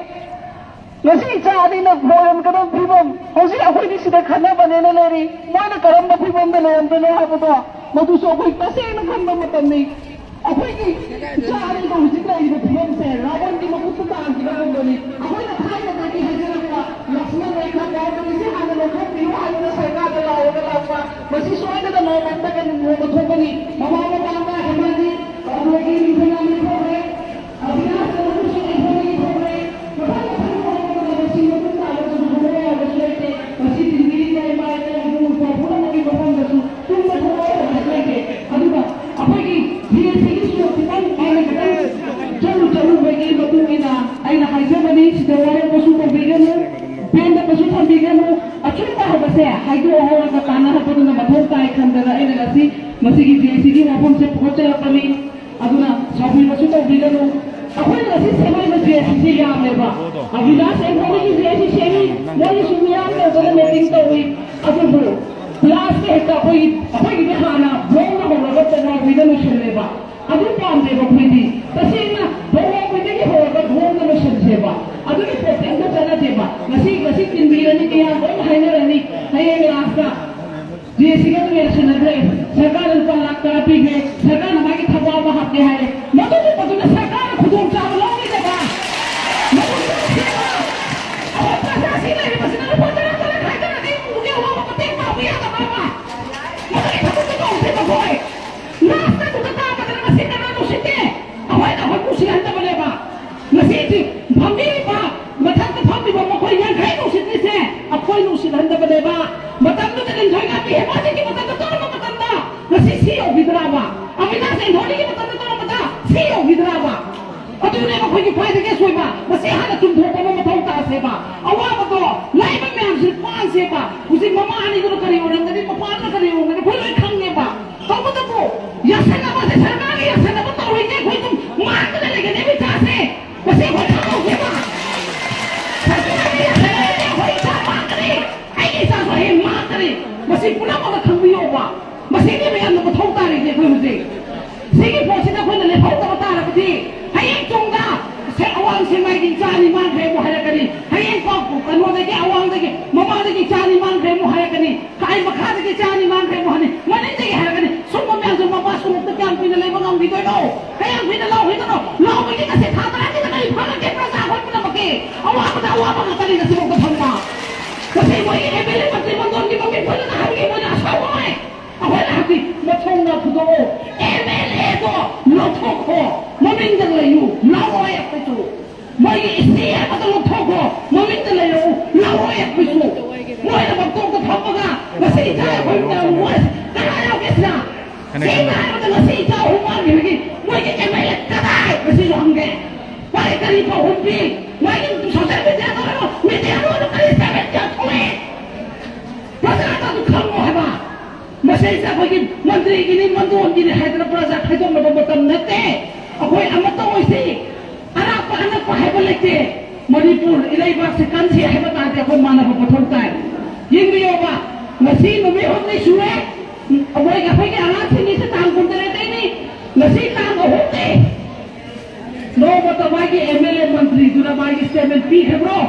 ꯉꯁꯤ ꯏꯆꯥ ꯑꯅꯤꯅ ꯂꯣꯏꯔꯝꯒꯗꯕ ꯐꯤꯕꯝ, ꯍꯧꯖꯤꯛ ꯑꯩꯈꯣꯏꯗꯤ ꯁꯤꯗ ꯈꯟꯅꯕꯅꯦꯅ ꯂꯩꯔꯤ꯫ ꯃꯣꯏꯅ ꯀꯔꯝꯕ ꯐꯤꯕꯝꯗ ꯂꯩꯔꯝꯗꯣꯏꯅꯣ ꯍꯥꯏꯕꯗꯣ, ꯃꯗꯨꯁꯨ ꯑꯩꯈꯣꯏ ꯇꯁꯦꯡꯅ ꯈꯟꯕ ꯃꯇꯝꯅꯤ꯫ ꯑꯩꯈꯣꯏꯒꯤ ꯏꯆꯥ ꯑꯅꯤꯗꯣ ꯍꯧꯖꯤꯛ ꯂꯩꯔꯤꯕ ꯐꯤꯕꯝꯁꯦ ꯔꯥꯕꯟꯒꯤ ꯃꯈꯨꯠꯇ ꯇꯥꯈꯤꯕꯒꯨꯝꯕꯅꯤ꯫ ꯑꯩꯈꯣꯏꯅ ꯊꯥꯏꯅꯗꯒꯤ ꯍꯥꯏꯖꯔꯛꯄ ꯂꯛꯁꯃꯟ ꯔꯦꯈꯥ ꯕꯥꯎꯟꯗꯔꯤꯁꯦ ꯍꯥꯟꯅ ꯂꯧꯊꯣꯛꯄꯤꯌꯨ ꯍꯥꯏꯗꯨꯅ ꯁꯔꯀꯥꯔꯗ ꯂꯥꯎꯔꯒ ꯂꯥꯛꯄ, ꯃꯁꯤ ꯁꯣꯏꯗꯅ ꯅꯣꯡꯃ ꯅꯠꯇ꯭ꯔꯒ ꯅꯣꯡꯃ ꯊꯣꯛꯀꯅꯤ꯫ ꯃꯃꯥ ꯃꯄꯥꯅ ꯍꯦꯃꯥꯂꯤ, ꯑꯗꯨꯗꯒꯤ ꯅꯤꯡꯊꯧ ꯊꯧꯔꯦ, ꯑꯗꯨꯒ ꯑꯩꯈꯣꯏꯒꯤ ꯖꯤ ꯑꯦꯁ ꯁꯤꯒꯤꯁꯨ ꯈꯤꯇꯪ ꯑꯩꯅ ꯈꯤꯇꯪ ꯆꯠꯂꯨ ꯆꯠꯂꯨꯕꯒꯤ ꯃꯇꯨꯡ ꯏꯟꯅ ꯑꯩꯅ ꯍꯥꯏꯖꯕꯅꯤ, ꯁꯤꯗ ꯋꯥꯔꯧꯕꯁꯨ ꯇꯧꯕꯤꯒꯅꯨ, ꯄꯦꯟꯗꯕꯁꯨ ꯊꯝꯕꯤꯒꯅꯨ꯫ ꯑꯆꯨꯝꯕ ꯍꯥꯏꯕꯁꯦ ꯍꯥꯏꯗꯣꯛꯑ ꯍꯧꯔꯒ ꯇꯥꯟꯅꯔꯛꯄꯗꯨꯅ ꯃꯊꯧ ꯇꯥꯏ ꯈꯟꯗꯅ ꯑꯩꯅ ꯉꯁꯤ ꯃꯁꯤꯒꯤ ꯖꯤ ꯑꯦꯁ ꯁꯤꯒꯤ ꯋꯥꯐꯝꯁꯦ ꯄꯨꯈꯠꯆꯔꯛꯄꯅꯤ꯫ ꯑꯗꯨꯅ ꯁꯥꯎꯕꯤꯕꯁꯨ ꯇꯧꯕꯤꯒꯅꯨ꯫ ꯑꯩꯈꯣꯏꯅ ꯉꯁꯤ ꯁꯦꯝꯃꯛꯏꯕ ꯖꯦ ꯑꯦꯁ ꯁꯤꯁꯦ ꯌꯥꯝꯃꯦꯕ꯫ ꯑꯕꯤꯅꯥꯁ ꯑꯦꯝ ꯍꯣꯏꯒꯤ ꯖꯦ ꯑꯦꯁ ꯁꯤ ꯁꯦꯝꯃꯤ, ꯃꯣꯏꯒꯤꯁꯨ ꯃꯤꯌꯥꯝ ꯇꯧꯗꯅ ꯃꯤꯇꯤꯡ ꯇꯧꯏ꯫ ꯑꯗꯨꯕꯨ ꯂꯥꯁꯇ ꯍꯦꯛꯇ ꯑꯩꯈꯣꯏꯒꯤ, ꯑꯩꯈꯣꯏꯒꯤꯗꯤ ꯍꯥꯟꯅ ꯕ꯭ꯂꯣꯛꯅ ꯍꯧꯔꯒ ꯇꯦꯛꯅꯧꯄꯜꯗ ꯂꯣꯏꯁꯤꯜꯂꯦꯕ꯫ ꯑꯗꯨ ꯄꯥꯝꯗꯦꯕ ꯑꯩꯈꯣꯏꯗꯤ꯫ ꯇꯁꯦꯡꯅ ꯇꯦꯛꯅꯧꯄꯜꯗꯒꯤ ꯍꯧꯔꯒ ꯕ꯭ꯂꯣꯛꯅ ꯂꯣꯏꯁꯤꯜꯁꯦꯕ꯫ ꯑꯗꯨꯒꯤ ꯄꯣꯠꯇꯤ ꯑꯝꯇ ꯆꯠꯅꯗꯦꯕ꯫ ꯉꯁꯤ ꯖꯦ ꯁꯤꯒ ꯂꯣꯏꯁꯤꯟꯅꯗ꯭ꯔꯦ꯫ ꯁꯔꯀꯥꯔꯅ ꯂꯨꯄꯥ ꯂꯥꯈ ꯇꯔꯥ ꯄꯤꯈ꯭ꯔꯦ꯫ ꯁꯔꯀꯥꯔꯅ ꯃꯥꯒꯤ ꯊꯕꯛ ꯑꯃ ꯍꯥꯞꯀꯦ ꯍꯥꯏꯔꯦ꯫ ꯃꯗꯨꯒꯨꯝꯕꯗꯨꯅ ꯁꯔꯀꯥꯔꯅ ꯈꯨꯗꯣꯡꯆꯥꯕ ꯂꯧꯔꯤꯗꯅ꯫ ꯃꯗꯨ ꯆꯠꯁꯦꯕ꯫ ꯑꯩꯈꯣꯏ ꯄ꯭ꯔꯖꯥꯁꯤ ꯂꯩꯔꯤꯕꯁꯤꯅ ꯂꯨꯄꯥ ꯇꯔꯥ ꯇꯔꯥ ꯈꯥꯏꯗꯅꯗꯤ ꯏꯃꯨꯡꯗꯨꯒꯤ ꯑꯋꯥꯕ ꯃꯇꯦꯡ ꯄꯥꯡꯕ ꯌꯥꯗꯕ꯭ꯔꯕ? ꯃꯗꯨꯒꯤ ꯊꯕꯛꯇꯨ ꯇꯧꯁꯦꯕ ꯑꯩꯈꯣꯏ꯫ ꯂꯥꯁꯇ ꯇꯨꯡꯗ ꯇꯥꯕꯗꯅ ꯃꯁꯤ ꯀꯅꯥ ꯅꯨꯡꯁꯤꯠꯇꯦ? ꯑꯩꯈꯣꯏꯅ ꯑꯩꯈꯣꯏ ꯅꯨꯡꯁꯤꯍꯟꯗꯕꯅꯦꯕ꯫ ꯉꯁꯤꯗꯤ ꯐꯝꯕꯤꯔꯤꯕ, ꯃꯊꯛꯇ ꯐꯝꯂꯤꯕ ꯃꯈꯣꯏ ꯌꯥꯡꯈꯩ ꯅꯨꯡꯁꯤꯠꯂꯤꯁꯦ ꯑꯩꯈꯣꯏ ꯅꯨꯡꯁꯤꯠꯍꯟꯗꯕꯅꯦꯕ꯫ ꯃꯇꯝꯗꯨꯗ ꯂꯤꯟꯊꯣꯏ ꯉꯥꯝꯕꯤ ꯍꯦꯃꯥꯖꯤꯠꯀꯤ ꯃꯇꯝꯗ ꯇꯧꯔꯝꯕ ꯃꯇꯝꯗ ꯉꯁꯤ ꯁꯤ ꯌꯧꯈꯤꯗ꯭ꯔꯥꯕ? ꯑꯕꯤꯅꯥꯁ ꯑꯦꯟꯊꯣꯅꯤꯒꯤ ꯃꯇꯝꯗ ꯇꯧꯔꯝꯕꯗ ꯁꯤ ꯌꯧꯈꯤꯗ꯭ꯔꯥꯕ? ꯑꯗꯨꯅꯦꯕ ꯑꯩꯈꯣꯏꯒꯤ ꯈ꯭ꯋꯥꯏꯗꯒꯤ ꯑꯁꯣꯏꯕ꯫ ꯃꯁꯤ ꯍꯥꯟꯅ ꯆꯨꯝꯊꯣꯛꯄ ꯑꯃ ꯃꯊꯧ ꯇꯥꯁꯦꯕ꯫ ꯑꯋꯥꯕꯗꯣ ꯂꯥꯏꯕ ꯃꯌꯥꯝꯁꯤ ꯄꯥꯟꯁꯦꯕ꯫ ꯍꯧꯖꯤꯛ ꯃꯃꯥ ꯑꯅꯤꯗꯨꯅ ꯀꯔꯤ ꯑꯣꯏꯔꯝꯒꯅꯤ, ꯃꯄꯥ ꯑꯃꯅ ꯀꯔꯤ ꯑꯣꯏꯔꯝꯒꯅꯤ, ꯑꯩꯈꯣꯏ ꯂꯣꯏ ꯈꯪꯉꯦꯕ꯫ ꯇꯧꯕꯇꯕꯨ ꯌꯥꯁꯟꯅꯕꯁꯦ ꯁꯔꯀꯥꯔꯒꯤ ꯌꯥꯁꯟꯅꯕ ꯇꯧꯔꯤꯁꯦ ꯑꯩꯈꯣꯏ ꯑꯗꯨꯝ ꯃꯥꯡꯗꯅ ꯂꯩꯒꯅꯦꯕ ꯏꯆꯥꯁꯦ꯫ ꯃꯁꯤ ꯑꯩꯈꯣꯏ ꯈꯪꯍꯧꯁꯦꯕ꯫ ꯁꯔꯀꯥꯔꯒꯤ ꯌꯥꯁꯟꯅꯕꯁꯦ ꯑꯩꯈꯣꯏ ꯏꯆꯥ ꯃꯥꯡꯒꯅꯤ, ꯑꯩꯒꯤ ꯏꯆꯥꯁꯨ ꯍꯌꯦꯡ ꯃꯥꯡꯒꯅꯤ꯫ ꯃꯁꯤ ꯄꯨꯝꯅꯃꯛꯅ ꯈꯪꯕꯤꯌꯣꯕ꯫ ꯃꯁꯤꯒꯤ ꯃꯌꯥꯝꯅ ꯃꯊꯧ ꯇꯥꯔꯤꯁꯦ ꯑꯩꯈꯣꯏ ꯍꯧꯖꯤꯛ꯫ ꯁꯤꯒꯤ ꯄꯣꯠꯁꯤꯗ ꯑꯩꯈꯣꯏꯅ ꯂꯦꯞꯍꯧꯗꯕ ꯇꯥꯔꯕꯗꯤ ꯍꯌꯦꯡ ꯇꯨꯡꯗ ꯁꯦ-, ꯑꯋꯥꯡ ꯁꯦꯛꯃꯥꯏꯒꯤ ꯏꯆꯥꯅꯤ ꯃꯥꯡꯈ꯭ꯔꯦ ꯑꯃꯨꯛ ꯍꯥꯏꯔꯛꯀꯅꯤ꯫ ꯍꯌꯦꯡ ꯄꯥꯎ ꯀꯩꯅꯣꯗꯒꯤ, ꯑꯋꯥꯡꯗꯒꯤ, ꯃꯃꯥꯡꯗꯒꯤ ꯏꯆꯥꯅꯤ ꯃꯥꯡꯈ꯭ꯔꯦ ꯑꯃꯨꯛ ꯍꯥꯏꯔꯛꯀꯅꯤ꯫ ꯀꯥꯏ ꯃꯈꯥꯗꯒꯤ ꯆꯥꯅꯤ ꯃꯥꯡꯈ꯭ꯔꯦ ꯑꯃꯨꯛ ꯍꯥꯏꯅꯤ꯫ ꯃꯅꯤꯡꯗꯒꯤ ꯍꯥꯏꯔꯒꯅꯤ꯫ ꯁꯨꯝꯕ ꯃꯌꯥꯝꯁꯦ ꯃꯄꯥ ꯁꯣꯔꯣꯛꯇ ꯀꯌꯥꯝ ꯀꯨꯏꯅ ꯂꯩꯕ ꯉꯝꯈꯤꯗꯣꯏꯅꯣ? ꯀꯌꯥꯝ ꯀꯨꯏꯅ ꯂꯥꯎꯈꯤꯗꯣꯏꯅꯣ? ꯂꯥꯎꯕꯒꯤ ꯉꯁꯤ ꯊꯥ ꯇꯔꯥꯒꯤꯗ ꯀꯔꯤ ꯐꯪꯉꯒꯦ? ꯄ꯭ꯔꯖꯥ ꯑꯩꯈꯣꯏ ꯄꯨꯝꯅꯃꯛꯀꯤ ꯑꯋꯥꯕꯗ ꯑꯋꯥꯕ ꯉꯥꯛꯇꯅꯤ ꯉꯁꯤꯐꯥꯎꯗ ꯐꯪꯕ꯫ ꯉꯁꯤ ꯃꯣꯏꯒꯤ ꯑꯦꯝ ꯑꯦꯜ ꯑꯦ ꯃꯟꯇ꯭ꯔꯤ ꯃꯟꯗꯣꯟꯒꯤ ꯃꯃꯤꯡ ꯄꯜꯂꯒ ꯍꯥꯏꯕꯒꯤ ꯃꯣꯏꯅ ꯑꯁꯥꯎꯕ ꯑꯣꯏ꯫ ꯑꯩꯈꯣꯏꯅ ꯍꯥꯏꯕꯗꯤ ꯃꯊꯧꯅꯥ ꯐꯨꯗꯣꯛꯑꯣ꯫ M L ꯑꯦꯗꯣ ꯂꯧꯊꯣꯛꯈꯣ꯫ ꯃꯃꯤꯡꯗ ꯂꯩꯌꯨ꯫ ꯂꯥꯎꯔꯣꯏ ꯑꯩꯈꯣꯏꯁꯨ꯫ ꯃꯣꯏꯒꯤ ꯏꯁꯇꯦ ꯑꯃꯗ ꯂꯧꯊꯣꯛꯈꯣ꯫ ꯃꯃꯤꯡꯗ ꯂꯩꯔꯛꯎ꯫ ꯂꯧꯔꯣꯏ ꯑꯩꯈꯣꯏꯁꯨ꯫ ꯃꯣꯏꯅ ꯃꯀꯣꯛꯇ ꯐꯝꯃꯒ ꯉꯁꯤ ꯏꯆꯥ ꯑꯩꯈꯣꯏ ꯃꯌꯥꯝ ꯋꯥꯔꯤꯁꯤ ꯀꯅꯥ ꯌꯥꯎꯒꯦ ꯁꯤꯗ? ꯁꯦꯡꯅ ꯍꯥꯏꯔꯕꯗ ꯉꯁꯤ ꯏꯆꯥ ꯑꯍꯨꯝ ꯃꯥꯡꯈꯤꯕꯒꯤ ꯃꯣꯏꯒꯤ ꯑꯦꯝ ꯑꯦꯜ ꯑꯦ ꯀꯗꯥꯏ? ꯉꯁꯤꯁꯨ ꯍꯪꯒꯦ꯫ ꯃꯥꯒꯤ ꯀꯔꯤ ꯄꯥꯎꯈꯨꯝ ꯄꯤ? ꯃꯥꯒꯤ ꯁꯣꯁꯤꯌꯦꯜ ꯃꯦꯗꯤꯌꯥꯗ ꯑꯣꯏꯔꯣ, ꯃꯦꯗꯤꯌꯥꯗ ꯑꯣꯏꯔꯣ ꯀꯔꯤ ꯁ꯭ꯇꯦꯠꯃꯦꯟ ꯊꯣꯛꯏ? ꯄ꯭ꯔꯖꯥꯗ ꯑꯗꯨ ꯈꯪꯉꯣ ꯍꯥꯏꯕ꯫ ꯃꯁꯤꯁꯦ ꯑꯩꯈꯣꯏꯒꯤ ꯃꯟꯇ꯭ꯔꯤꯒꯤꯅꯤ, ꯃꯟꯗꯣꯟꯒꯤꯅꯤ ꯍꯥꯏꯗꯅ ꯄ꯭ꯔꯖꯥ ꯈꯥꯏꯗꯣꯛꯅꯕ ꯃꯇꯝ ꯅꯠꯇꯦ꯫ ꯑꯩꯈꯣꯏ ꯑꯃꯠꯇ ꯑꯣꯏꯁꯤ꯫ ꯑꯔꯥꯞꯄ ꯑꯅꯛꯄ ꯍꯥꯏꯕ ꯂꯩꯇꯦ꯫ ꯃꯅꯤꯄꯨꯔ ꯏꯔꯩꯕꯥꯛꯁꯦ ꯀꯟꯁꯤ ꯍꯥꯏꯕ ꯇꯥꯔꯗꯤ ꯑꯩꯈꯣꯏ ꯃꯥꯟꯅꯕ ꯃꯊꯧ ꯇꯥꯏ꯫ ꯌꯦꯡꯕꯤꯌꯣꯕ, ꯉꯁꯤ ꯅꯨꯃꯤꯠ ꯍꯨꯝꯅꯤ ꯁꯨꯔꯦ꯫ ꯃꯣꯏ ꯑꯩꯈꯣꯏꯒꯤ ꯑꯉꯥꯡꯁꯤꯡꯒꯤꯁꯦ ꯇꯥꯡ ꯀꯨꯟꯇꯔꯦꯠꯇꯩꯅꯤ꯫ ꯉꯁꯤ ꯇꯥꯡ ꯑꯍꯨꯝꯅꯤ꯫ ꯅꯣꯡꯃꯇ ꯃꯥꯒꯤ ꯑꯦꯝ ꯑꯦꯜ ꯑꯦ ꯃꯟꯇ꯭ꯔꯤꯗꯨꯅ ꯃꯥꯒꯤ ꯁ꯭ꯇꯦꯠꯃꯦꯟ ꯄꯤꯈ꯭ꯔꯕ꯭ꯔꯣ?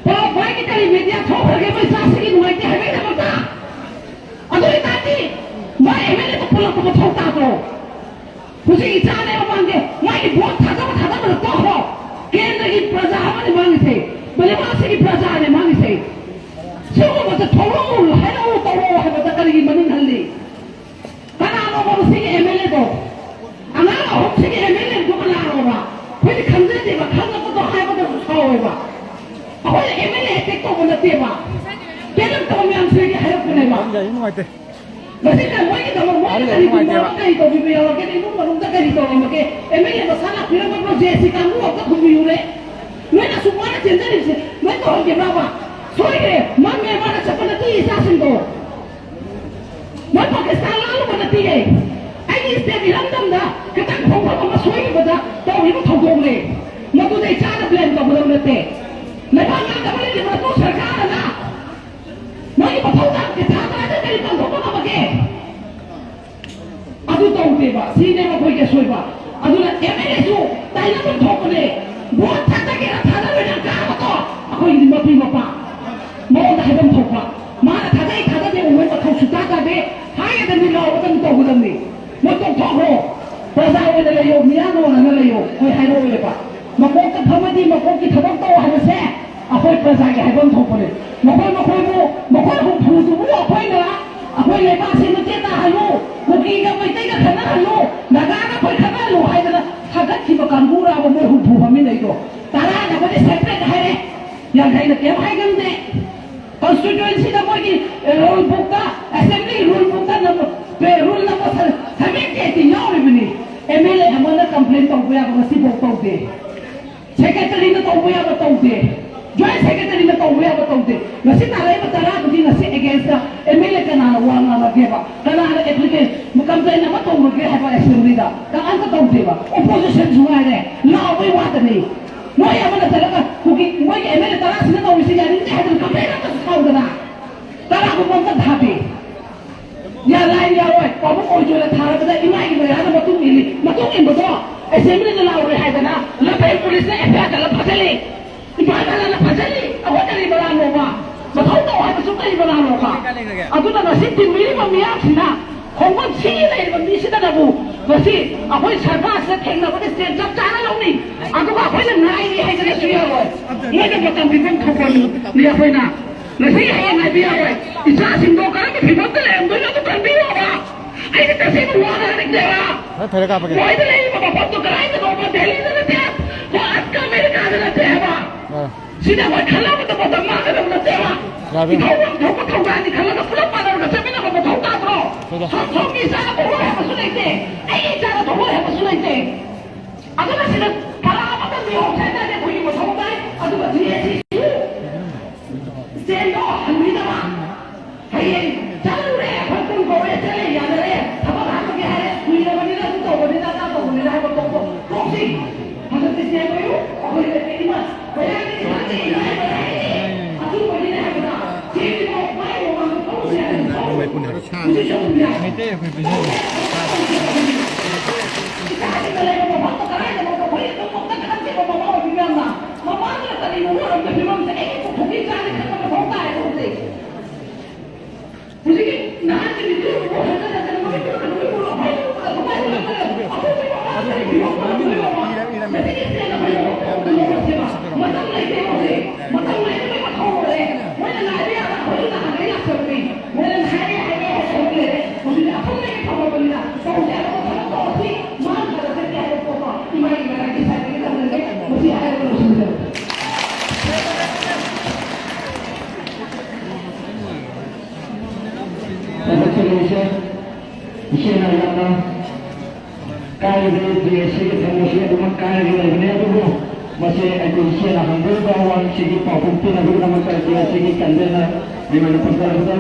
ꯄꯥꯎ ꯃꯥꯒꯤ ꯀꯔꯤ ꯃꯦꯗꯤꯌꯥ ꯊꯣꯛꯈ꯭ꯔꯒꯦ ꯃꯣꯏ ꯆꯥꯁꯤꯒꯤ ꯅꯨꯡꯉꯥꯏꯇꯦ ꯍꯥꯏꯕꯒꯤꯗꯃꯛꯇ? ꯍꯧꯖꯤꯛ ꯏꯆꯥꯅꯦ ꯃꯃꯥꯡꯒꯤ ꯃꯥꯒꯤ ꯚꯣꯠ ꯊꯥꯗꯕ ꯊꯥꯗꯕꯗ ꯇꯣꯛꯈ꯭ꯔꯣ꯫ ꯀꯦꯟꯗ꯭ꯔꯒꯤ ꯄ꯭ꯔꯖꯥ ꯑꯃꯅꯤ ꯃꯥꯡꯉꯤꯁꯦ, ꯕꯂꯤꯃꯥꯁꯤꯒꯤ ꯄ꯭ꯔꯖꯥꯅꯦ ꯃꯥꯡꯉꯤꯁꯦ꯫ ꯁꯤꯒꯨꯝꯕꯁꯦ ꯊꯣꯛꯂꯛꯎ, ꯍꯥꯏꯔꯛꯎ, ꯇꯧꯔꯛꯎ ꯍꯥꯏꯕꯗ ꯀꯔꯤꯒꯤ ꯃꯅꯤꯡ ꯍꯜꯂꯤ? ꯀꯅꯥꯅꯣꯕ ꯃꯁꯤꯒꯤ ꯑꯦꯝ ꯑꯦꯜ ꯑꯦꯗꯣ? ꯑꯉꯥꯡ ꯑꯍꯨꯝꯁꯤꯒꯤ ꯑꯦꯝ ꯑꯦꯜ ꯑꯦꯗꯣ ꯀꯅꯥꯅꯣꯕ? ꯑꯩꯈꯣꯏꯗꯤ ꯈꯪꯖꯗꯦꯕ, ꯈꯪꯉꯛꯄꯗꯣ ꯍꯥꯏꯕꯗꯁꯨ ꯁꯥꯎꯋꯦꯕ꯫ ꯑꯩꯈꯣꯏꯅ ꯑꯦꯝ ꯑꯦꯜ ꯑꯦ ꯑꯦꯇꯦꯛ ꯇꯧꯕ ꯅꯠꯇꯦꯕ, ꯀꯦꯟꯗ꯭ꯔ ꯇꯧꯕ ꯃꯌꯥꯝꯁꯤꯗꯒꯤ ꯍꯥꯏꯔꯛꯄꯅꯦꯕ꯫ ꯌꯥꯝ ꯅꯨꯡꯉꯥꯏꯇꯦ꯫ ꯃꯁꯤꯗ ꯃꯣꯏꯒꯤꯗꯃꯛ ꯃꯣꯏꯅ ꯀꯔꯤ ꯅꯨꯡꯉꯥꯏꯇꯦꯕ꯫ ꯀꯔꯤ ꯇꯧꯕꯤꯕ ꯌꯥꯎꯔꯒꯦ? ꯏꯃꯨꯡ ꯃꯅꯨꯡꯗ ꯀꯔꯤ ꯇꯧꯔꯝꯃꯒꯦ? ꯑꯦꯝ ꯑꯦꯜ ꯑꯦ ꯃꯁꯥ ꯂꯥꯛꯄꯤꯔꯝꯃꯕ꯭ꯔꯣ? ꯖꯦ ꯑꯦꯁ ꯁꯤ ꯀꯥꯡꯕꯨ ꯑꯝꯇ ꯈꯨꯝꯕꯤꯌꯨꯅꯦ꯫ ꯅꯣꯏꯅ ꯑꯁꯨꯛ ꯋꯥꯅ ꯆꯦꯟꯖꯔꯤꯕꯁꯦ ꯅꯣꯏ ꯇꯧꯍꯟꯒꯦꯕ꯭ꯔꯕ? ꯁꯣꯏꯈ꯭ꯔꯦ, ꯃꯝꯃꯦ, ꯃꯥꯅ ꯆꯠꯄ ꯅꯠꯇꯦ ꯏꯆꯥꯁꯤꯡꯗꯣ꯫ ꯃꯣꯏ ꯄꯥꯀꯤꯁꯇꯥꯟ ꯂꯥꯜꯂꯨꯕ ꯅꯠꯇꯤꯌꯦ꯫ ꯑꯩꯒꯤ ꯏꯁꯇꯦꯠ ꯏꯔꯝꯗꯝꯗ ꯈꯤꯇꯪ ꯈꯣꯡꯐꯝ ꯑꯃ ꯁꯣꯏꯈꯤꯕꯗ ꯇꯧꯔꯤꯕ ꯊꯧꯗꯣꯛꯅꯦ꯫ ꯃꯗꯨꯗ ꯏꯆꯥꯗ ꯕ꯭ꯂꯦꯝ ꯇꯧꯒꯗꯕ ꯅꯠꯇꯦ꯫ ꯂꯩꯕꯥꯛ ꯉꯥꯛꯅꯕ ꯂꯩꯔꯤꯕ ꯃꯇꯨ ꯁꯔꯀꯥꯔ ꯑꯗꯨꯅ ꯃꯣꯏꯒꯤ ꯃꯊꯧ ꯇꯥꯕ ꯊꯥ ꯇꯔꯥꯗ ꯀꯔꯤ ꯄꯥꯡꯊꯣꯛꯄ ꯉꯝꯃꯒꯦ? ꯑꯗꯨ ꯇꯧꯗꯦꯕ꯫ ꯁꯤꯅꯦꯕ ꯑꯩꯈꯣꯏꯒꯤ ꯑꯁꯣꯏꯕ꯫ ꯑꯗꯨꯅ ꯑꯦꯝ ꯑꯦꯜ ꯑꯦꯁꯨ ꯇꯥꯏꯅꯐꯝ ꯊꯣꯛꯄꯅꯦ꯫ ꯚꯣꯠ ꯊꯥꯗꯒꯦꯔꯥ ꯊꯥꯗꯔꯣꯏꯔꯥ ꯀꯥꯕꯗꯣ ꯑꯩꯈꯣꯏꯒꯤꯗꯤ ꯃꯄꯤ ꯃꯄꯥ ꯃꯉꯣꯟꯗ ꯍꯥꯏꯐꯝ ꯊꯣꯛꯄ꯫ ꯃꯥꯅ ꯊꯥꯗꯩ ꯊꯥꯗꯗꯦ ꯎꯕ ꯃꯊꯧ ꯁꯨꯛꯇꯥ ꯇꯥꯗꯦ꯫ ꯍꯥꯏꯒꯗꯕꯅꯤ, ꯂꯥꯎꯒꯗꯕꯅꯤ, ꯇꯧꯒꯗꯕꯅꯤ꯫ ꯃꯣꯏ ꯇꯣꯛꯊꯣꯛꯈ꯭ꯔꯣ꯫ ꯄ꯭ꯔꯖꯥ ꯑꯣꯏꯅ ꯂꯩꯌꯣ, ꯃꯤꯌꯥꯝ ꯑꯣꯏꯅ ꯂꯩꯌꯣ꯫ ꯃꯣꯏ ꯍꯥꯏꯔꯛꯑꯣꯏꯕ꯫ ꯃꯀꯣꯛꯇ ꯐꯝꯃꯗꯤ ꯃꯀꯣꯛꯀꯤ ꯊꯕꯛ ꯇꯧ ꯍꯥꯏꯕꯁꯦ ꯑꯩꯈꯣꯏ ꯄ꯭ꯔꯖꯥꯒꯤ ꯍꯥꯏꯐꯝ ꯊꯣꯛꯄꯅꯦ꯫ ꯃꯈꯣꯏ ꯃꯈꯣꯏꯕꯨ, ꯃꯈꯣꯏ ꯍꯨꯝꯐꯨꯗꯨꯕꯨ ꯑꯩꯈꯣꯏꯅ ꯑꯩꯈꯣꯏ ꯂꯩꯕꯥꯛꯁꯦ ꯃꯆꯦꯠ ꯇꯥꯍꯜꯂꯨ, ꯀꯨꯀꯤꯒ ꯃꯩꯇꯩꯒ ꯈꯠꯅꯍꯜꯂꯨ, ꯅꯥꯒꯥꯒ ꯑꯩꯈꯣꯏ ꯈꯠꯅꯍꯜꯂꯨ ꯍꯥꯏꯗꯅ ꯊꯥꯒꯠꯈꯤꯕ ꯀꯥꯡꯕꯨꯔꯥꯕ ꯃꯣꯏ ꯍꯨꯝꯐꯨ ꯐꯝꯃꯤꯟꯅꯩꯗꯣ? ꯇꯔꯥꯅ ꯑꯩꯈꯣꯏꯗꯤ ꯁꯦꯄꯔꯦꯠ ꯍꯥꯏꯔꯦ, ꯌꯥꯡꯈꯩꯅ ꯀꯩꯝ ꯍꯥꯏ ꯉꯝꯗꯦ꯫ ꯀꯟꯁꯇꯤꯇ꯭ꯌꯨꯑꯦꯟꯁꯤꯗ ꯃꯣꯏꯒꯤ, ꯑꯦ, ꯔꯨꯜ ꯕꯨꯛꯇ, ꯑꯦꯁꯦꯝꯕ꯭ꯂꯤ ꯔꯨꯜ ꯕꯨꯛꯇ ꯅꯝꯕꯔ, ꯄꯦ-, ꯔꯨꯜ ꯅꯝꯕꯔ ꯁꯚꯦꯟꯇꯤ ꯑꯩꯠꯇꯤ ꯌꯥꯎꯔꯤꯕꯅꯤ꯫ ꯑꯦꯝ ꯑꯦꯜ ꯑꯦ ꯑꯃꯅ ꯀꯝꯄ꯭ꯂꯦꯟ ꯇꯧꯕ ꯌꯥꯕ ꯉꯁꯤꯐꯥꯎ ꯇꯧꯗꯦ꯫ ꯁꯦꯀ꯭ꯔꯦꯇꯔꯤꯅ ꯇꯧꯕ ꯌꯥꯕ ꯇꯧꯗꯦ꯫ ꯖꯣꯏꯟ ꯁꯦꯀ꯭ꯔꯦꯇꯔꯤꯅ ꯇꯧꯕ ꯌꯥꯕ ꯇꯧꯗꯦ꯫ ꯉꯁꯤ ꯇꯥꯔꯛꯏꯕ ꯇꯔꯥꯗꯨꯒꯤ ꯉꯁꯤ ꯑꯦꯒꯦꯟꯁꯇ ꯑꯦꯝ ꯑꯦꯜ ꯑꯦ ꯀꯅꯥꯅ ꯋꯥ ꯉꯥꯡꯉꯒꯦꯕ? ꯀꯅꯥꯅ ꯑꯦꯄ꯭ꯂꯤꯀꯦꯁꯟ, ꯀꯝꯄ꯭ꯂꯦꯟ ꯑꯃ ꯇꯧꯔꯒꯦ ꯍꯥꯏꯕ ꯑꯦꯁꯦꯝꯕ꯭ꯂꯤꯗ? ꯀꯅꯥꯝꯇ ꯇꯧꯗꯦꯕ꯫ ꯑꯣꯄꯣꯖꯤꯁꯟꯁꯨ ꯉꯥꯏꯔꯦ, ꯂꯥꯎꯕꯩ ꯋꯥꯇꯅꯤ꯫ ꯅꯣꯏ ꯑꯃꯅ ꯆꯠꯂꯒ ꯀꯨꯀꯤ, ꯃꯣꯏꯒꯤ ꯑꯦꯝ ꯑꯦꯜ ꯑꯦ ꯇꯔꯥꯁꯤꯅ ꯇꯧꯔꯤꯁꯤ ꯌꯥꯅꯤꯡꯗꯦ ꯍꯥꯏꯗꯅ ꯀꯝꯄ꯭ꯂꯦꯟ ꯑꯃꯇ ꯇꯧꯗꯅ ꯇꯔꯥꯒꯨꯝꯕ ꯑꯝꯇ ꯊꯥꯗꯦ꯫ ꯌꯥ ꯂꯥꯏ ꯌꯥꯔꯣꯏ꯫ ꯄꯥꯕꯨꯡ ꯑꯣꯏꯖꯣꯏꯅ ꯊꯥꯔꯕꯗ ꯏꯃꯥꯒꯤ ꯃꯌꯥꯝꯅ ꯃꯇꯨꯡ ꯏꯜꯂꯤ꯫ ꯃꯇꯨꯡ ꯏꯟꯕꯗꯣ ꯑꯦꯁꯦꯝꯕ꯭ꯂꯤꯗ ꯂꯥꯎꯔꯣꯏ ꯍꯥꯏꯗꯅ ꯂꯝꯐꯦꯜ ꯄꯨꯂꯤꯁꯅ ꯑꯦꯐ ꯑꯥꯏ ꯑꯥꯔ ꯆꯠꯂ ꯐꯥꯖꯤꯜꯂꯤ꯫ ꯏꯝꯐꯥꯜ ꯃꯅꯥꯗ ꯐꯥꯖꯤꯜꯂꯤ꯫ ꯑꯩꯈꯣꯏ ꯀꯔꯤ ꯃꯔꯥꯜꯅꯣꯕ? ꯃꯊꯧ ꯇꯧ ꯍꯥꯏꯕꯁꯨ ꯀꯔꯤ ꯃꯔꯥꯜꯅꯣꯕ? ꯑꯗꯨꯅ ꯉꯁꯤ ꯇꯤꯟꯕꯤꯔꯤꯕ ꯃꯤꯌꯥꯝꯁꯤꯅ ꯈꯣꯡꯐꯝ ꯁꯤ ꯂꯩꯔꯤꯕ ꯃꯤꯁꯤꯗꯅꯕꯨ ꯉꯁꯤ ꯑꯩꯈꯣꯏ ꯁꯔꯀꯥꯔꯁꯤꯗ ꯊꯦꯡꯅꯕꯗ ꯁ꯭ꯇꯦꯟ ꯆꯞ ꯆꯥꯅ ꯂꯧꯅꯤ꯫ ꯑꯗꯨꯒ ꯑꯩꯈꯣꯏꯅ ꯉꯥꯏꯔꯤ ꯍꯥꯏꯗꯅꯁꯨ ꯌꯥꯔꯣꯏ꯫ ꯃꯣꯏꯅ ꯃꯇꯝ ꯄꯤꯐꯝ ꯊꯣꯛꯄꯅꯤ ꯑꯩꯈꯣꯏꯅ꯫ ꯉꯁꯤ ꯍꯌꯦꯡ ꯍꯥꯏꯕ ꯌꯥꯔꯣꯏ꯫ ꯏꯆꯥꯁꯤꯡꯗꯣ ꯀꯔꯝꯕ ꯐꯤꯕꯝꯗ ꯂꯩꯔꯝꯗꯣꯏꯅꯣ ꯑꯗꯨ ꯈꯟꯕꯤꯌꯣꯕ꯫ ꯑꯩꯗꯤ ꯇꯁꯦꯡꯅ ꯋꯥ ꯉꯥꯡꯅꯤꯡꯗꯦꯕ꯫ ꯐꯔꯦ, ꯐꯔꯦ, ꯀꯥꯞꯄꯒꯦ꯫ ꯃꯣꯏꯗ ꯂꯩꯔꯤꯕ ꯃꯐꯝꯗꯣ ꯀꯗꯥꯏꯗꯅꯣꯕ? ꯗꯦꯜꯂꯤꯗ ꯅꯠꯇꯦ, ꯀꯣ ꯑꯁꯀ ꯑꯃꯦꯔꯤꯀꯥꯗ ꯅꯠꯇꯦ ꯍꯥꯏꯕ꯫ ꯑꯥ꯫ ꯁꯤꯗ ꯑꯩꯈꯣꯏ ꯈꯜꯂꯕꯗ ꯃꯇꯝ ꯃꯥꯡꯒꯗꯕ ꯅꯠꯇꯦꯕ꯫ ꯌꯥꯕꯤꯔꯣ꯫ ꯏꯊꯧ ꯄꯥꯡꯊꯣꯛꯄ ꯊꯧꯗꯥꯡꯅꯤ ꯈꯜꯂꯒ ꯄꯨꯂꯞ ꯃꯥꯟꯅꯔꯒ ꯆꯠꯃꯤꯟꯅꯕ ꯃꯊꯧ ꯇꯥꯗ꯭ꯔꯣ? ꯁꯣꯏꯗ꯫ ꯁꯣꯝ-, ꯁꯣꯝꯒꯤ ꯏꯆꯥꯅ ꯊꯣꯛꯂꯣꯏ ꯍꯥꯏꯕꯁꯨ ꯂꯩꯇꯦ, ꯑꯩꯒꯤ ꯏꯆꯥꯅ ꯊꯣꯛꯂꯣꯏ ꯍꯥꯏꯕꯁꯨ ꯂꯩꯇꯦ꯫ ꯑꯗꯨꯅ ꯁꯤꯗ ꯄꯔꯥ ꯑꯃꯇꯪ ꯂꯩꯍꯧꯁꯦ ꯍꯥꯏ ꯇꯥꯔꯗꯤ ꯑꯩꯈꯣꯏꯒꯤ ꯃꯊꯧ ꯇꯥꯏ꯫ ꯑꯗꯨꯒ ꯖꯤ ꯑꯦꯁ ꯁꯤꯁꯨ ꯁ꯭ꯇꯦꯟꯗꯣ ꯍꯟꯕꯤꯗꯕ꯫ ꯍꯌꯦꯡ ꯆꯠꯂꯨꯔꯦ, ꯑꯩꯈꯣꯏ ꯄꯨꯡ ꯀꯧꯔꯦ, ꯆꯠꯂꯦ, ꯌꯥꯅꯔꯦ, ꯊꯕꯛ ꯍꯥꯞꯄꯒꯦ ꯍꯥꯏꯔꯦ, ꯀꯨꯏꯔꯕꯅꯤꯅ ꯑꯗꯨ ꯇꯧꯕꯅꯤꯅ ꯑꯗꯥ ꯇꯧꯕꯅꯤꯅ ꯍꯥꯏꯕ ꯇꯣꯛꯄ ꯇꯣꯛꯁꯤ꯫ ꯍꯟꯗꯛꯇꯤ ꯁꯦꯝꯕꯤꯌꯨ, ꯑꯩꯈꯣꯏ ꯂꯩꯔꯤꯕ ꯃꯌꯥꯝꯒꯤ ꯊꯕꯛꯁꯤ ꯏꯃꯥ ꯏꯕꯦꯟꯅ ꯍꯥꯏꯔꯤꯁꯦ ꯑꯆꯨꯝꯕꯅꯤꯅꯦ ꯍꯥꯏꯕꯗ ꯁꯦꯝꯃꯤꯕ ꯃꯥꯏ ꯃꯃꯥꯡꯗ ꯊꯧꯁꯤ ꯍꯥꯏꯕꯗꯨ ꯊꯧ꯫ ꯍꯧꯖꯤꯛꯁꯨ ꯑꯗꯨꯝ ꯌꯥꯏ꯫ ꯃꯩꯇꯩ ꯑꯩꯈꯣꯏ ꯕꯤꯖꯤꯅꯦꯁ꯫ ꯏꯆꯥꯁꯤꯡꯅ ꯂꯩꯕ ꯃꯐꯝꯗ ꯀꯗꯥꯏꯗꯅꯣ ꯑꯩꯈꯣꯏ ꯑꯗꯨꯝ ꯑꯝꯇ ꯈꯟꯁꯦꯕ ꯃꯃꯥ ꯑꯣꯏꯕꯤ ꯃꯌꯥꯝꯅ꯫ ꯃꯃꯥꯅ ꯀꯔꯤꯅꯣ ꯑꯣꯏꯔꯝꯕ ꯐꯤꯕꯝꯁꯦ ꯑꯩꯒꯤ ꯄꯨꯊꯣꯛꯄꯤ ꯆꯥꯅꯤ ꯈꯟꯕ ꯃꯊꯧ ꯇꯥꯏꯌꯦꯕ ꯍꯧꯖꯤꯛ꯫ ꯍꯧꯖꯤꯛꯀꯤ ꯅꯍꯥꯟꯒꯤ ꯃꯤꯇꯨꯔ ꯎꯕ ꯍꯟꯗꯛ ꯍꯟꯗꯛ ꯃꯃꯤꯠꯇꯨ ꯀꯩꯅꯣ ꯎꯕ ꯑꯩꯈꯣꯏ ꯑꯩꯈꯣꯏ ꯑꯩꯈꯣꯏ ꯑꯩꯈꯣꯏ ꯃꯁꯤꯒꯤ ꯁꯦꯜ ꯑꯩꯈꯣꯏ ꯂꯧꯊꯣꯛꯑꯒ ꯂꯧꯔꯁꯦꯕ꯫ ꯃꯇꯝ ꯂꯩꯇꯦ ꯍꯧꯖꯤꯛ꯫ ꯃꯇꯝ ꯂꯩꯇꯕꯩ ꯃꯊꯧ ꯂꯣꯏꯔꯦ꯫ ꯃꯣꯏꯅ ꯉꯥꯏꯕ ꯌꯥꯕ ꯑꯩꯈꯣꯏꯁꯨ ꯅꯍꯥꯟꯗꯒꯤ ꯂꯥꯛꯆꯕꯅꯤ꯫ ꯃꯣꯏꯅ ꯍꯥꯏꯔꯦ ꯍꯥꯏꯔꯦ ꯍꯥꯏꯔꯦ ꯍꯥꯏꯔꯦ꯫ ꯍꯧꯖꯤꯛꯇꯤ ꯑꯩꯈꯣꯏꯅ ꯍꯦꯛ ꯐꯪꯉꯕꯅꯤꯅ ꯇꯧꯁꯦ ꯍꯥꯏꯕ ꯊꯕꯛ ꯇꯧꯔꯁꯤ꯫ ꯃꯥꯅ ꯈꯔ ꯆꯠꯀꯦ ꯍꯥꯏꯕ ꯄꯣꯠꯇꯣ ꯏꯃꯥꯒꯤ ꯃꯅꯥꯛꯀꯤ ꯁꯥꯏꯠꯇꯒꯤ ꯇꯧꯍꯟꯒꯦ꯫ ꯃꯁꯤ ꯍꯥꯏꯔꯒ ꯂꯣꯏꯁꯤꯟꯖꯔꯒꯦ꯫ ꯊꯕꯛꯁꯦ ꯂꯣꯏꯁꯦ꯫ ꯏꯆꯦꯅ ꯌꯥꯝꯅ ꯀꯥꯏꯔꯤꯕꯅꯤ, ꯖꯦ ꯑꯦꯁ ꯁꯤꯒꯤ ꯊꯃꯣꯏꯁꯤ ꯑꯗꯨꯃꯛ ꯀꯥꯏꯔꯒ ꯂꯩꯕꯅꯤ꯫ ꯑꯗꯨꯕꯨ ꯃꯁꯤ ꯑꯩꯈꯣꯏ ꯏꯆꯦꯅ ꯍꯪꯕꯤꯔꯤꯕ ꯋꯥꯍꯪꯁꯤꯒꯤ ꯄꯥꯎꯈꯨꯝ ꯄꯤꯅꯕꯒꯤꯗꯃꯛꯇ ꯖꯦ ꯑꯦꯁ ꯁꯤꯒꯤ ꯀꯟꯚꯦꯅꯔ ꯃꯤꯃꯥꯟꯅ ꯄꯟꯊꯧꯔꯕꯗ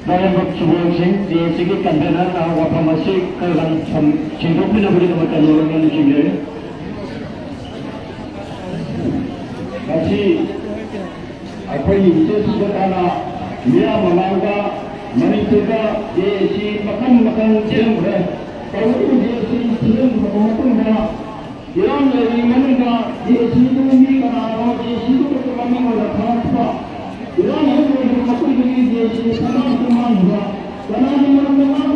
ꯗꯥꯏꯔꯦꯝꯕꯝ ꯁꯨꯕꯣꯜ ꯁꯤꯡ, ꯖꯦ ꯑꯦꯁ ꯁꯤꯒꯤ ꯀꯟꯚꯦꯅꯔꯅ ꯋꯥꯐꯝ ꯑꯁꯤ ꯈꯔ ꯁꯝ-, ꯁꯦꯡꯗꯣꯛꯄꯤꯅꯕꯒꯤꯗꯃꯛꯇ ꯂꯧꯔꯒꯦ ꯍꯥꯏꯅ ꯆꯤꯡꯖꯔꯤ꯫ ꯉꯁꯤ ꯑꯩꯈꯣꯏꯒꯤ ꯏꯆꯦ ꯁꯨꯖꯥꯇꯥꯅ ꯃꯤꯌꯥꯝ ꯃꯃꯥꯡꯗ ꯃꯅꯤꯄꯨꯔꯗ ꯖꯦ ꯑꯦ ꯁꯤ ꯃꯈꯜ ꯃꯈꯜ ꯁꯦꯝꯈ꯭ꯔꯦ꯫ ꯇꯧꯕꯇꯕꯨ ꯖꯦ ꯑꯦ ꯁꯤ ꯁꯦꯝꯈ꯭ꯔꯕ ꯃꯇꯨꯡꯗ ꯏꯔꯥꯡ ꯂꯩꯔꯤ ꯃꯅꯨꯡꯗ ꯖꯦ ꯑꯦ ꯁꯤꯗꯨ ꯃꯤ ꯀꯅꯥꯅꯣ ꯖꯦ ꯑꯦ ꯁꯤꯗꯨ ꯃꯃꯤꯡ ꯑꯣꯏꯅ ꯊꯥꯔꯛꯄ? ꯏꯔꯥꯡ ꯍꯦꯛ ꯂꯣꯏꯈꯤꯕ ꯃꯇꯨꯡꯗꯒꯤ ꯖꯦ ꯑꯦ ꯁꯤ ꯃꯥꯡꯈꯤꯕ? ꯀꯅꯥꯒꯤ ꯃꯔꯝꯗ ꯃꯥꯡꯈꯤꯕ?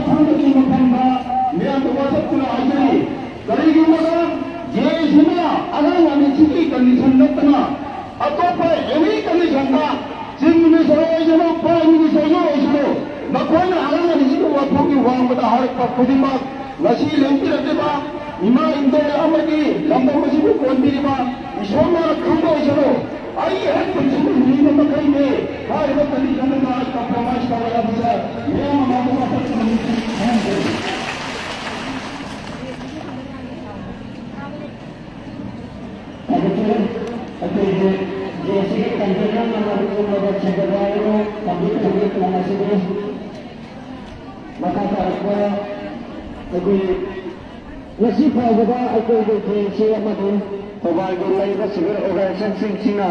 ꯈꯪꯕꯒꯤ ꯃꯐꯝꯗ ꯃꯌꯥꯝꯗ ꯋꯥꯁꯛꯇꯨꯅ ꯍꯥꯏꯖꯔꯤ꯫ ꯀꯔꯤꯒꯨꯝꯕꯗ ꯖꯦ ꯑꯦꯁꯤꯅ ꯑꯉꯥꯡ ꯑꯅꯤꯁꯤꯒꯤ ꯀꯟꯗꯤꯁꯟ ꯅꯠꯇꯅ ꯑꯇꯣꯞꯄ ꯑꯦꯅꯤ ꯀꯟꯗꯤꯁꯟꯗ ꯆꯤꯐ ꯃꯤꯅꯤꯁꯇꯔ ꯑꯣꯏꯁꯅꯨ, ꯄ꯭ꯔꯥꯏꯝ ꯃꯤꯅꯤꯁꯇꯔ ꯑꯣꯏꯁꯅꯨ, ꯃꯈꯣꯏꯅ ꯑꯉꯥꯡ ꯑꯅꯤꯁꯤꯒꯤ ꯋꯥꯐꯝꯒꯤ ꯋꯥꯡꯃꯗ ꯍꯥꯏꯔꯛꯄ ꯈꯨꯗꯤꯡꯃꯛ ꯉꯁꯤ ꯂꯦꯡꯕꯤꯔꯛꯂꯤꯕ ꯏꯃꯥ ꯏꯟꯗꯣꯜ ꯑꯃꯗꯤ ꯂꯝꯗꯝ ꯑꯁꯤꯕꯨ ꯀꯣꯟꯕꯤꯔꯤꯕ ꯏꯁꯣꯔꯅ ꯈꯪꯕ ꯑꯣꯏꯁꯅꯨ꯫ ꯑꯩ ꯍꯦꯛ ꯄꯨꯟꯁꯤꯗ ꯍꯤꯡꯂꯤꯕ ꯃꯈꯩꯅꯦ ꯍꯥꯏꯔꯤꯕ ꯀꯟꯗꯤꯁꯟ ꯑꯗꯨꯗ ꯑꯩ ꯀꯝꯄ꯭ꯔꯣꯃꯥꯏꯁ ꯇꯧꯔꯦ ꯍꯥꯏꯕꯁꯦ ꯃꯤꯌꯥꯝ ꯑꯃ ꯍꯥꯏꯖꯔꯤ꯫ ꯑꯗꯨꯕꯨ ꯑꯩꯈꯣꯏꯒꯤ ꯖꯦ ꯑꯦꯁꯤꯒꯤ ꯀꯟꯚꯦꯅꯔꯅ ꯃꯔꯨ ꯑꯣꯏꯕ ꯁꯦꯀ꯭ꯔꯦꯇꯔꯤꯕꯨ ꯊꯝꯕꯤꯗꯕꯒꯤ ꯇꯣꯉꯥꯟꯅ ꯃꯈꯥ ꯇꯥꯔꯛꯄ ꯑꯩꯈꯣꯏ ꯉꯁꯤ ꯐꯥꯎꯕꯗ ꯑꯩꯈꯣꯏꯒꯤ ꯖꯦ ꯑꯦꯁꯤ ꯑꯃꯗꯤ ꯊꯧꯕꯥꯜꯒꯤ ꯂꯩꯔꯤꯕ ꯁꯤꯚꯤꯜ ꯑꯣꯔꯒꯅꯥꯏꯖꯦꯁꯟꯁꯤꯡꯁꯤꯅ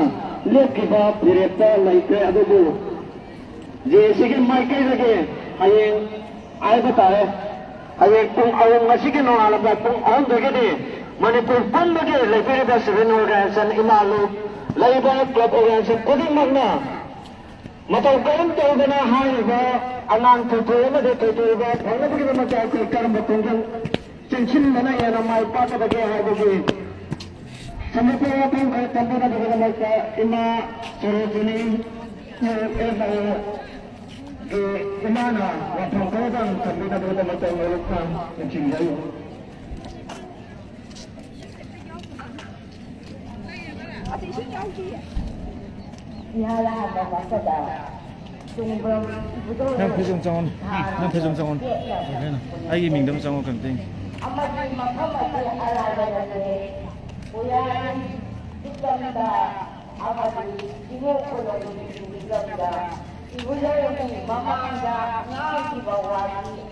ꯂꯦꯞꯈꯤꯕ ꯐꯤꯔꯦꯞꯇ ꯂꯩꯈ꯭ꯔꯦ꯫ ꯑꯗꯨꯕꯨ ꯖꯦ ꯑꯦꯁꯤꯒꯤ ꯃꯥꯏꯀꯩꯗꯒꯤ ꯍꯌꯦꯡ ꯍꯥꯏꯕ ꯇꯥꯔꯦ, ꯍꯌꯦꯡ ꯄꯨꯡ ꯑꯍꯨꯝ, ꯉꯁꯤꯒꯤ ꯅꯣꯡꯉꯥꯜꯂꯝꯗꯥꯏ ꯄꯨꯡ ꯑꯍꯨꯝꯗꯒꯤꯗꯤ ꯃꯅꯤꯄꯨꯔ ꯄꯨꯝꯕꯒꯤ ꯂꯩꯕꯤꯔꯤꯕ ꯁꯤꯚꯤꯜ ꯑꯣꯔꯒꯅꯥꯏꯖꯦꯁꯟ, ꯏꯃꯥ ꯂꯨꯞ, ꯂꯩꯔꯤꯕ ꯀ꯭ꯂꯕ ꯑꯣꯔꯒꯅꯥꯏꯖꯦꯁꯟ ꯈꯨꯗꯤꯡꯃꯛꯅ ꯃꯇꯧ ꯀꯔꯝ ꯇꯧꯗꯅ ꯍꯥꯏꯔꯤꯕ ꯑꯉꯥꯡ ꯊꯣꯏꯊꯣꯏ ꯑꯃꯗꯤ ꯊꯣꯏꯊꯣꯏꯕ ꯐꯪꯅꯕꯒꯤꯗꯃꯛꯇ ꯑꯩꯈꯣꯏ ꯀꯔꯝꯕ ꯈꯣꯡꯖꯪ ꯆꯦꯟꯁꯤꯟꯕꯅ ꯍꯦꯟꯅ ꯃꯥꯏ ꯄꯥꯛꯀꯗꯒꯦ ꯍꯥꯏꯕꯒꯤ ꯁꯝꯂꯞꯄ ꯋꯥꯐꯝ ꯈꯔ ꯊꯝꯕꯤꯅꯕꯒꯤꯗꯃꯛꯇ ꯏꯃꯥ ꯁꯣꯔꯣꯖꯤꯅꯤ, ꯑꯦꯐ ꯑꯥꯏ ꯑꯣ ꯒꯤ ꯏꯃꯥꯅ ꯋꯥꯐꯝ ꯈꯔꯗꯪ ꯊꯝꯕꯤꯅꯕꯒꯤꯗꯃꯛꯇ ꯃꯔꯨꯞꯅ ꯅꯤꯡꯁꯤꯡꯖꯔꯤ꯫ ꯏꯍꯥꯟ ꯍꯥꯟꯕ ꯃꯛꯇꯗ ꯆꯨꯡꯕ꯭ꯔꯝ ꯏꯕꯨꯙꯧ ꯅꯪ ꯐꯦꯁ ꯑꯃ ꯆꯪꯉꯣꯅꯦ꯫ ꯅꯪ ꯐꯦꯁ ꯑꯃ ꯆꯪꯉꯣ꯫ ꯑꯩꯒꯤ ꯃꯤꯡꯗ ꯑꯃ ꯆꯪꯉꯣ ꯀꯩꯅꯣ ꯇꯧꯅꯤ꯫ ꯑꯃꯗꯤ ꯃꯐꯝ ꯑꯁꯤ ꯑꯔꯥꯏꯕ ꯅꯠꯇꯦ꯫ ꯄꯨꯌꯥꯔꯤ ꯂꯨꯞꯂꯝꯗ ꯑꯃꯗꯤ ꯏꯉꯣꯛ ꯈꯨꯂꯣꯝꯒꯤ ꯂꯨꯞꯂꯝꯗ ꯏꯕꯨꯙꯧꯒꯤ ꯃꯃꯥꯡꯗ ꯉꯥꯡꯈꯤꯕ ꯋꯥꯁꯤ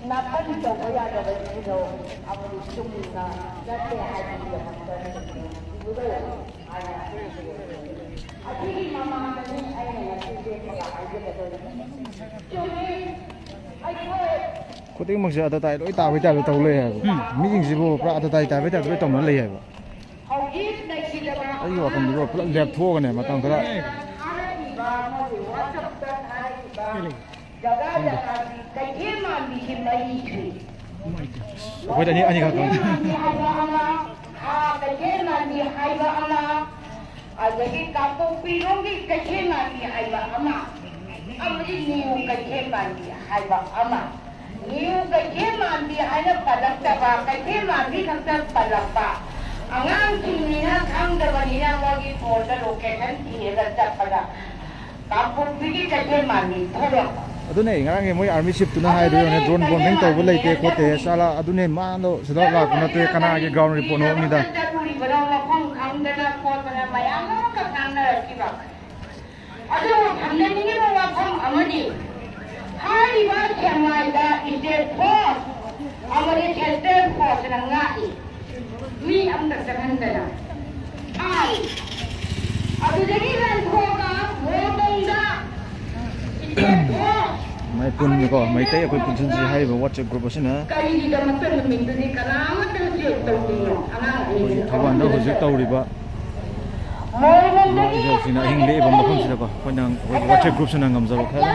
ꯅꯥꯀꯟ ꯇꯧꯕ ꯌꯥꯗꯕ ꯏꯕꯨꯙꯧ ꯑꯃꯗꯤ ꯆꯨꯝꯅ ꯆꯠꯇꯦ ꯍꯥꯏꯕꯒꯤꯗꯃꯛꯇ ꯏꯕꯨꯙꯧ ꯍꯥꯏꯅ ꯑꯗꯨꯒꯤ ꯃꯃꯥꯡꯗꯅꯤ ꯑꯩꯅ ꯉꯁꯤ ꯂꯦꯞꯄꯒ ꯍꯥꯏꯖꯒꯗꯧꯔꯤꯕ꯫ ꯆꯨꯝꯃꯤ, ꯑꯩꯈꯣꯏ ꯈꯨꯗꯤꯡꯃꯛꯁꯦ ꯑꯇꯇꯥꯏ ꯂꯣꯏ ꯇꯥꯕꯩ ꯇꯥꯏꯞꯇ ꯇꯧ ꯂꯩ ꯍꯥꯏꯕ꯫ ꯎꯝ꯫ ꯃꯤꯁꯤꯡꯁꯤꯕꯨ ꯄꯨꯔꯥ ꯑꯇꯇꯥꯏ ꯇꯥꯕꯩ ꯇꯥꯏꯞꯇ ꯂꯣꯏ ꯇꯧꯅ ꯂꯩ ꯍꯥꯏꯕ꯫ ꯍꯧꯖꯤꯛ ꯂꯩꯈꯤꯗꯕ ꯑꯩꯒꯤ ꯋꯥꯈꯜꯗꯤꯀꯣ ꯄꯨꯂꯞ ꯂꯦꯞꯊꯣꯛꯑꯒꯅꯦ ꯃꯇꯝ ꯈꯔ ꯊꯥꯔꯛꯏꯕ, ꯃꯣꯏꯒꯤ WhatsApp-ꯇ ꯊꯥꯔꯛꯏꯕ ꯖꯒꯥ ꯖꯒꯥꯒꯤ ꯀꯩꯊꯦꯜ ꯃꯥꯟꯕꯤꯁꯤ ꯃꯔꯤ ꯁꯨꯏ꯫ ꯑꯩꯈꯣꯏꯗ ꯑꯅꯤ ꯑꯅꯤꯈꯛ ꯈꯪꯉꯤ꯫ ꯀꯩꯊꯦꯜ ꯃꯥꯟꯕꯤ ꯍꯥꯏꯕ ꯑꯃ, ꯍꯥ, ꯀꯩꯊꯦꯜ ꯃꯥꯟꯕꯤ ꯍꯥꯏꯕ ꯑꯃ, ꯑꯗꯒꯤ ꯀꯥꯡꯄꯣꯛꯄꯤꯔꯣꯝꯒꯤ ꯀꯩꯊꯦꯜ ꯃꯥꯟꯕꯤ ꯍꯥꯏꯕ ꯑꯃ, ꯑꯃꯗꯤ ꯅꯤꯌꯨ ꯀꯩꯊꯦꯜ ꯃꯥꯟꯕꯤ ꯍꯥꯏꯕ ꯑꯃ꯫ ꯅꯤꯌꯨ ꯀꯩꯊꯦꯜ ꯃꯥꯟꯕꯤ ꯍꯥꯏꯅ ꯄꯜꯂꯛꯇꯕ, ꯀꯩꯊꯦꯜ ꯃꯥꯟꯕꯤ ꯈꯛꯇ ꯄꯜꯂꯛꯄ꯫ ꯑꯉꯥꯡꯁꯤꯡꯅꯤꯅ ꯈꯪꯗꯕꯅꯤꯅ ꯃꯣꯏꯒꯤ ꯐꯣꯟꯗ ꯂꯣꯀꯦꯁꯟ ꯊꯤꯔꯒ ꯆꯠꯄꯗ ꯀꯥꯡꯄꯣꯛꯄꯤꯒꯤ ꯀꯩꯊꯦꯜ ꯃꯥꯟꯕꯤ ꯊꯣꯛꯂꯛꯄ꯫ ꯑꯗꯨꯅꯦ ꯉꯔꯥꯡꯒꯤ ꯃꯣꯏ ꯑꯥꯔꯃꯤ ꯆꯤꯞꯇꯨꯅ ꯍꯥꯏꯗꯣ ꯌꯦꯡꯉꯨꯅꯦ, ꯗ꯭ꯔꯣꯟ ꯕꯣꯝꯕꯤꯡ ꯇꯧꯕ ꯂꯩꯇꯦ ꯈꯣꯠꯇꯦ꯫ ꯆꯥꯂꯥ ꯑꯗꯨꯅꯦ ꯃꯥꯗꯣ ꯁꯤꯗ ꯂꯥꯛꯄ ꯅꯠꯇꯦ, ꯀꯅꯥꯒꯤ ꯒ꯭ꯔꯥꯎꯟ ꯔꯤꯄꯣꯔꯠꯅꯣ ꯃꯤꯗ꯫ ꯆꯠꯂꯨꯔꯤꯕꯅꯣ ꯃꯐꯝ ꯈꯪꯗꯅ ꯈꯣꯠꯇꯅ ꯃꯌꯥꯝ ꯑꯃ ꯉꯥꯡꯅꯔꯛꯈꯤꯕ꯫ ꯑꯗꯨꯕꯨ ꯊꯝꯖꯅꯤꯡꯉꯤꯕ ꯋꯥꯐꯝ ꯑꯃꯗꯤ ꯍꯥꯏꯔꯤꯕ ꯁꯦꯛꯃꯥꯏꯗ ꯏꯁꯇꯦꯠ ꯐꯣꯔꯁ ꯑꯃꯗꯤ ꯁꯦꯟꯇ꯭ꯔꯦꯜ ꯐꯣꯔꯁꯅ ꯉꯥꯛꯏ꯫ ꯃꯤ ꯑꯃꯇ ꯆꯪꯍꯟꯗꯅ ꯊꯥꯔꯤ꯫ ꯑꯗꯨꯗꯒꯤ ꯂꯥꯟꯊꯣꯛꯑꯒ ꯃꯣꯇꯣꯡꯗ ꯏꯁꯇꯦꯠ ꯐꯣꯔꯁ ꯃꯥꯏ ꯄꯨꯟꯅꯤꯀꯣ, ꯃꯩꯇꯩ ꯑꯩꯈꯣꯏ ꯄꯨꯟꯁꯤꯟꯁꯤ ꯍꯥꯏꯔꯤꯕ WhatsApp group ꯑꯁꯤꯅ ꯀꯔꯤꯒꯤꯗꯃꯛꯇ ꯅꯨꯃꯤꯠꯇꯨꯗꯤ ꯀꯅꯥꯃꯠꯇꯅ ꯆꯦꯛ ꯇꯧꯗꯣꯏꯅꯣ? ꯑꯉꯥꯡ ꯑꯩꯈꯣꯏꯒꯤ ꯑꯅꯤꯗꯨꯅ ꯊꯧꯕꯥꯜꯗ ꯍꯧꯖꯤꯛ ꯇꯧꯔꯤꯕ ꯏꯃꯥ ꯏꯕꯦꯜꯁꯤꯡꯅ ꯑꯍꯤꯡ ꯂꯦꯛꯏꯕ ꯃꯐꯝꯁꯤꯗꯀꯣ ꯑꯩꯈꯣꯏꯅ, ꯑꯩꯈꯣꯏꯒꯤ WhatsApp group ꯁꯤꯅ ꯉꯝꯖꯕ ꯈꯔ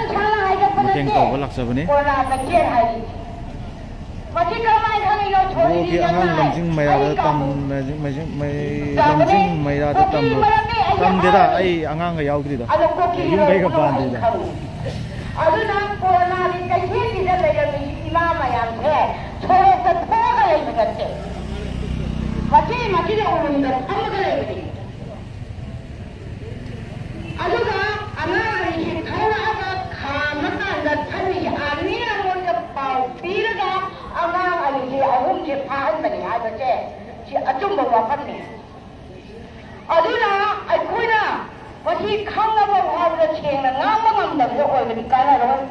ꯃꯇꯦꯡ ꯇꯧꯕ ꯂꯥꯛꯆꯕꯅꯤ꯫ ꯀꯣꯔꯣꯅꯥ ꯀꯩꯊꯦꯜ ꯍꯥꯏꯔꯤ꯫ ꯃꯁꯤ ꯀꯔꯝꯍꯥꯏꯅ ꯈꯪꯉꯤꯅꯣ? ꯕ꯭ꯔꯣꯒꯤ ꯑꯉꯥꯡ ꯂꯝꯖꯤꯡ ꯃꯩꯔꯥꯗ ꯇꯝ-, ꯂꯝꯖꯤꯡ ꯃꯩ-, ꯂꯝꯖꯤꯡ ꯃꯩꯔꯥꯗ ꯇꯝꯕ꯭ꯔꯣ? ꯇꯝꯗꯦꯗ, ꯑꯩ ꯑꯉꯥꯡꯒ ꯌꯥꯎꯗ꯭ꯔꯤꯗ꯫ ꯌꯨꯝ ꯀꯩꯒ ꯄꯥꯟꯗ꯭ꯔꯤꯗ꯫ ꯑꯗꯨꯅ ꯀꯣꯔꯣꯅꯥꯒꯤ ꯀꯩꯊꯦꯜꯁꯤꯗ ꯂꯩꯔꯝꯃꯤꯁꯤ ꯏꯃꯥ ꯃꯌꯥꯝꯁꯦ ꯁꯣꯔꯣꯛꯇ ꯊꯣꯛꯑꯒ ꯂꯩꯕ ꯅꯠꯇꯦ꯫ ꯃꯆꯤ ꯃꯆꯤꯗ ꯎꯔꯨꯝꯗ ꯐꯝꯃꯒ ꯂꯩꯕꯅꯤ꯫ ꯑꯗꯨꯒ ꯑꯉꯥꯡ ꯑꯅꯤꯁꯤ ꯊꯣꯛꯂꯛꯑꯒ ꯈꯥꯝꯃꯀꯥꯟꯗ ꯊꯝꯃꯤꯁꯦ ꯑꯥꯔꯃꯤꯅ ꯑꯩꯉꯣꯟꯗ ꯄꯥꯎ ꯄꯤꯔꯒ ꯑꯉꯥꯡ ꯑꯅꯤꯁꯤ ꯑꯍꯨꯝꯁꯦ ꯐꯥꯍꯟꯕꯅꯤ ꯍꯥꯏꯕꯁꯦ ꯁꯤ ꯑꯆꯨꯝꯕ ꯋꯥꯐꯝꯅꯤ꯫ ꯑꯗꯨꯅ ꯑꯩꯈꯣꯏꯅ ꯃꯁꯤ ꯈꯪꯉꯕ ꯐꯥꯎꯕꯗ ꯁꯦꯡꯅ ꯉꯥꯡꯕ ꯉꯝꯗꯕꯗ ꯑꯣꯏꯕꯗꯤ ꯀꯥꯟꯅꯔꯣꯏ꯫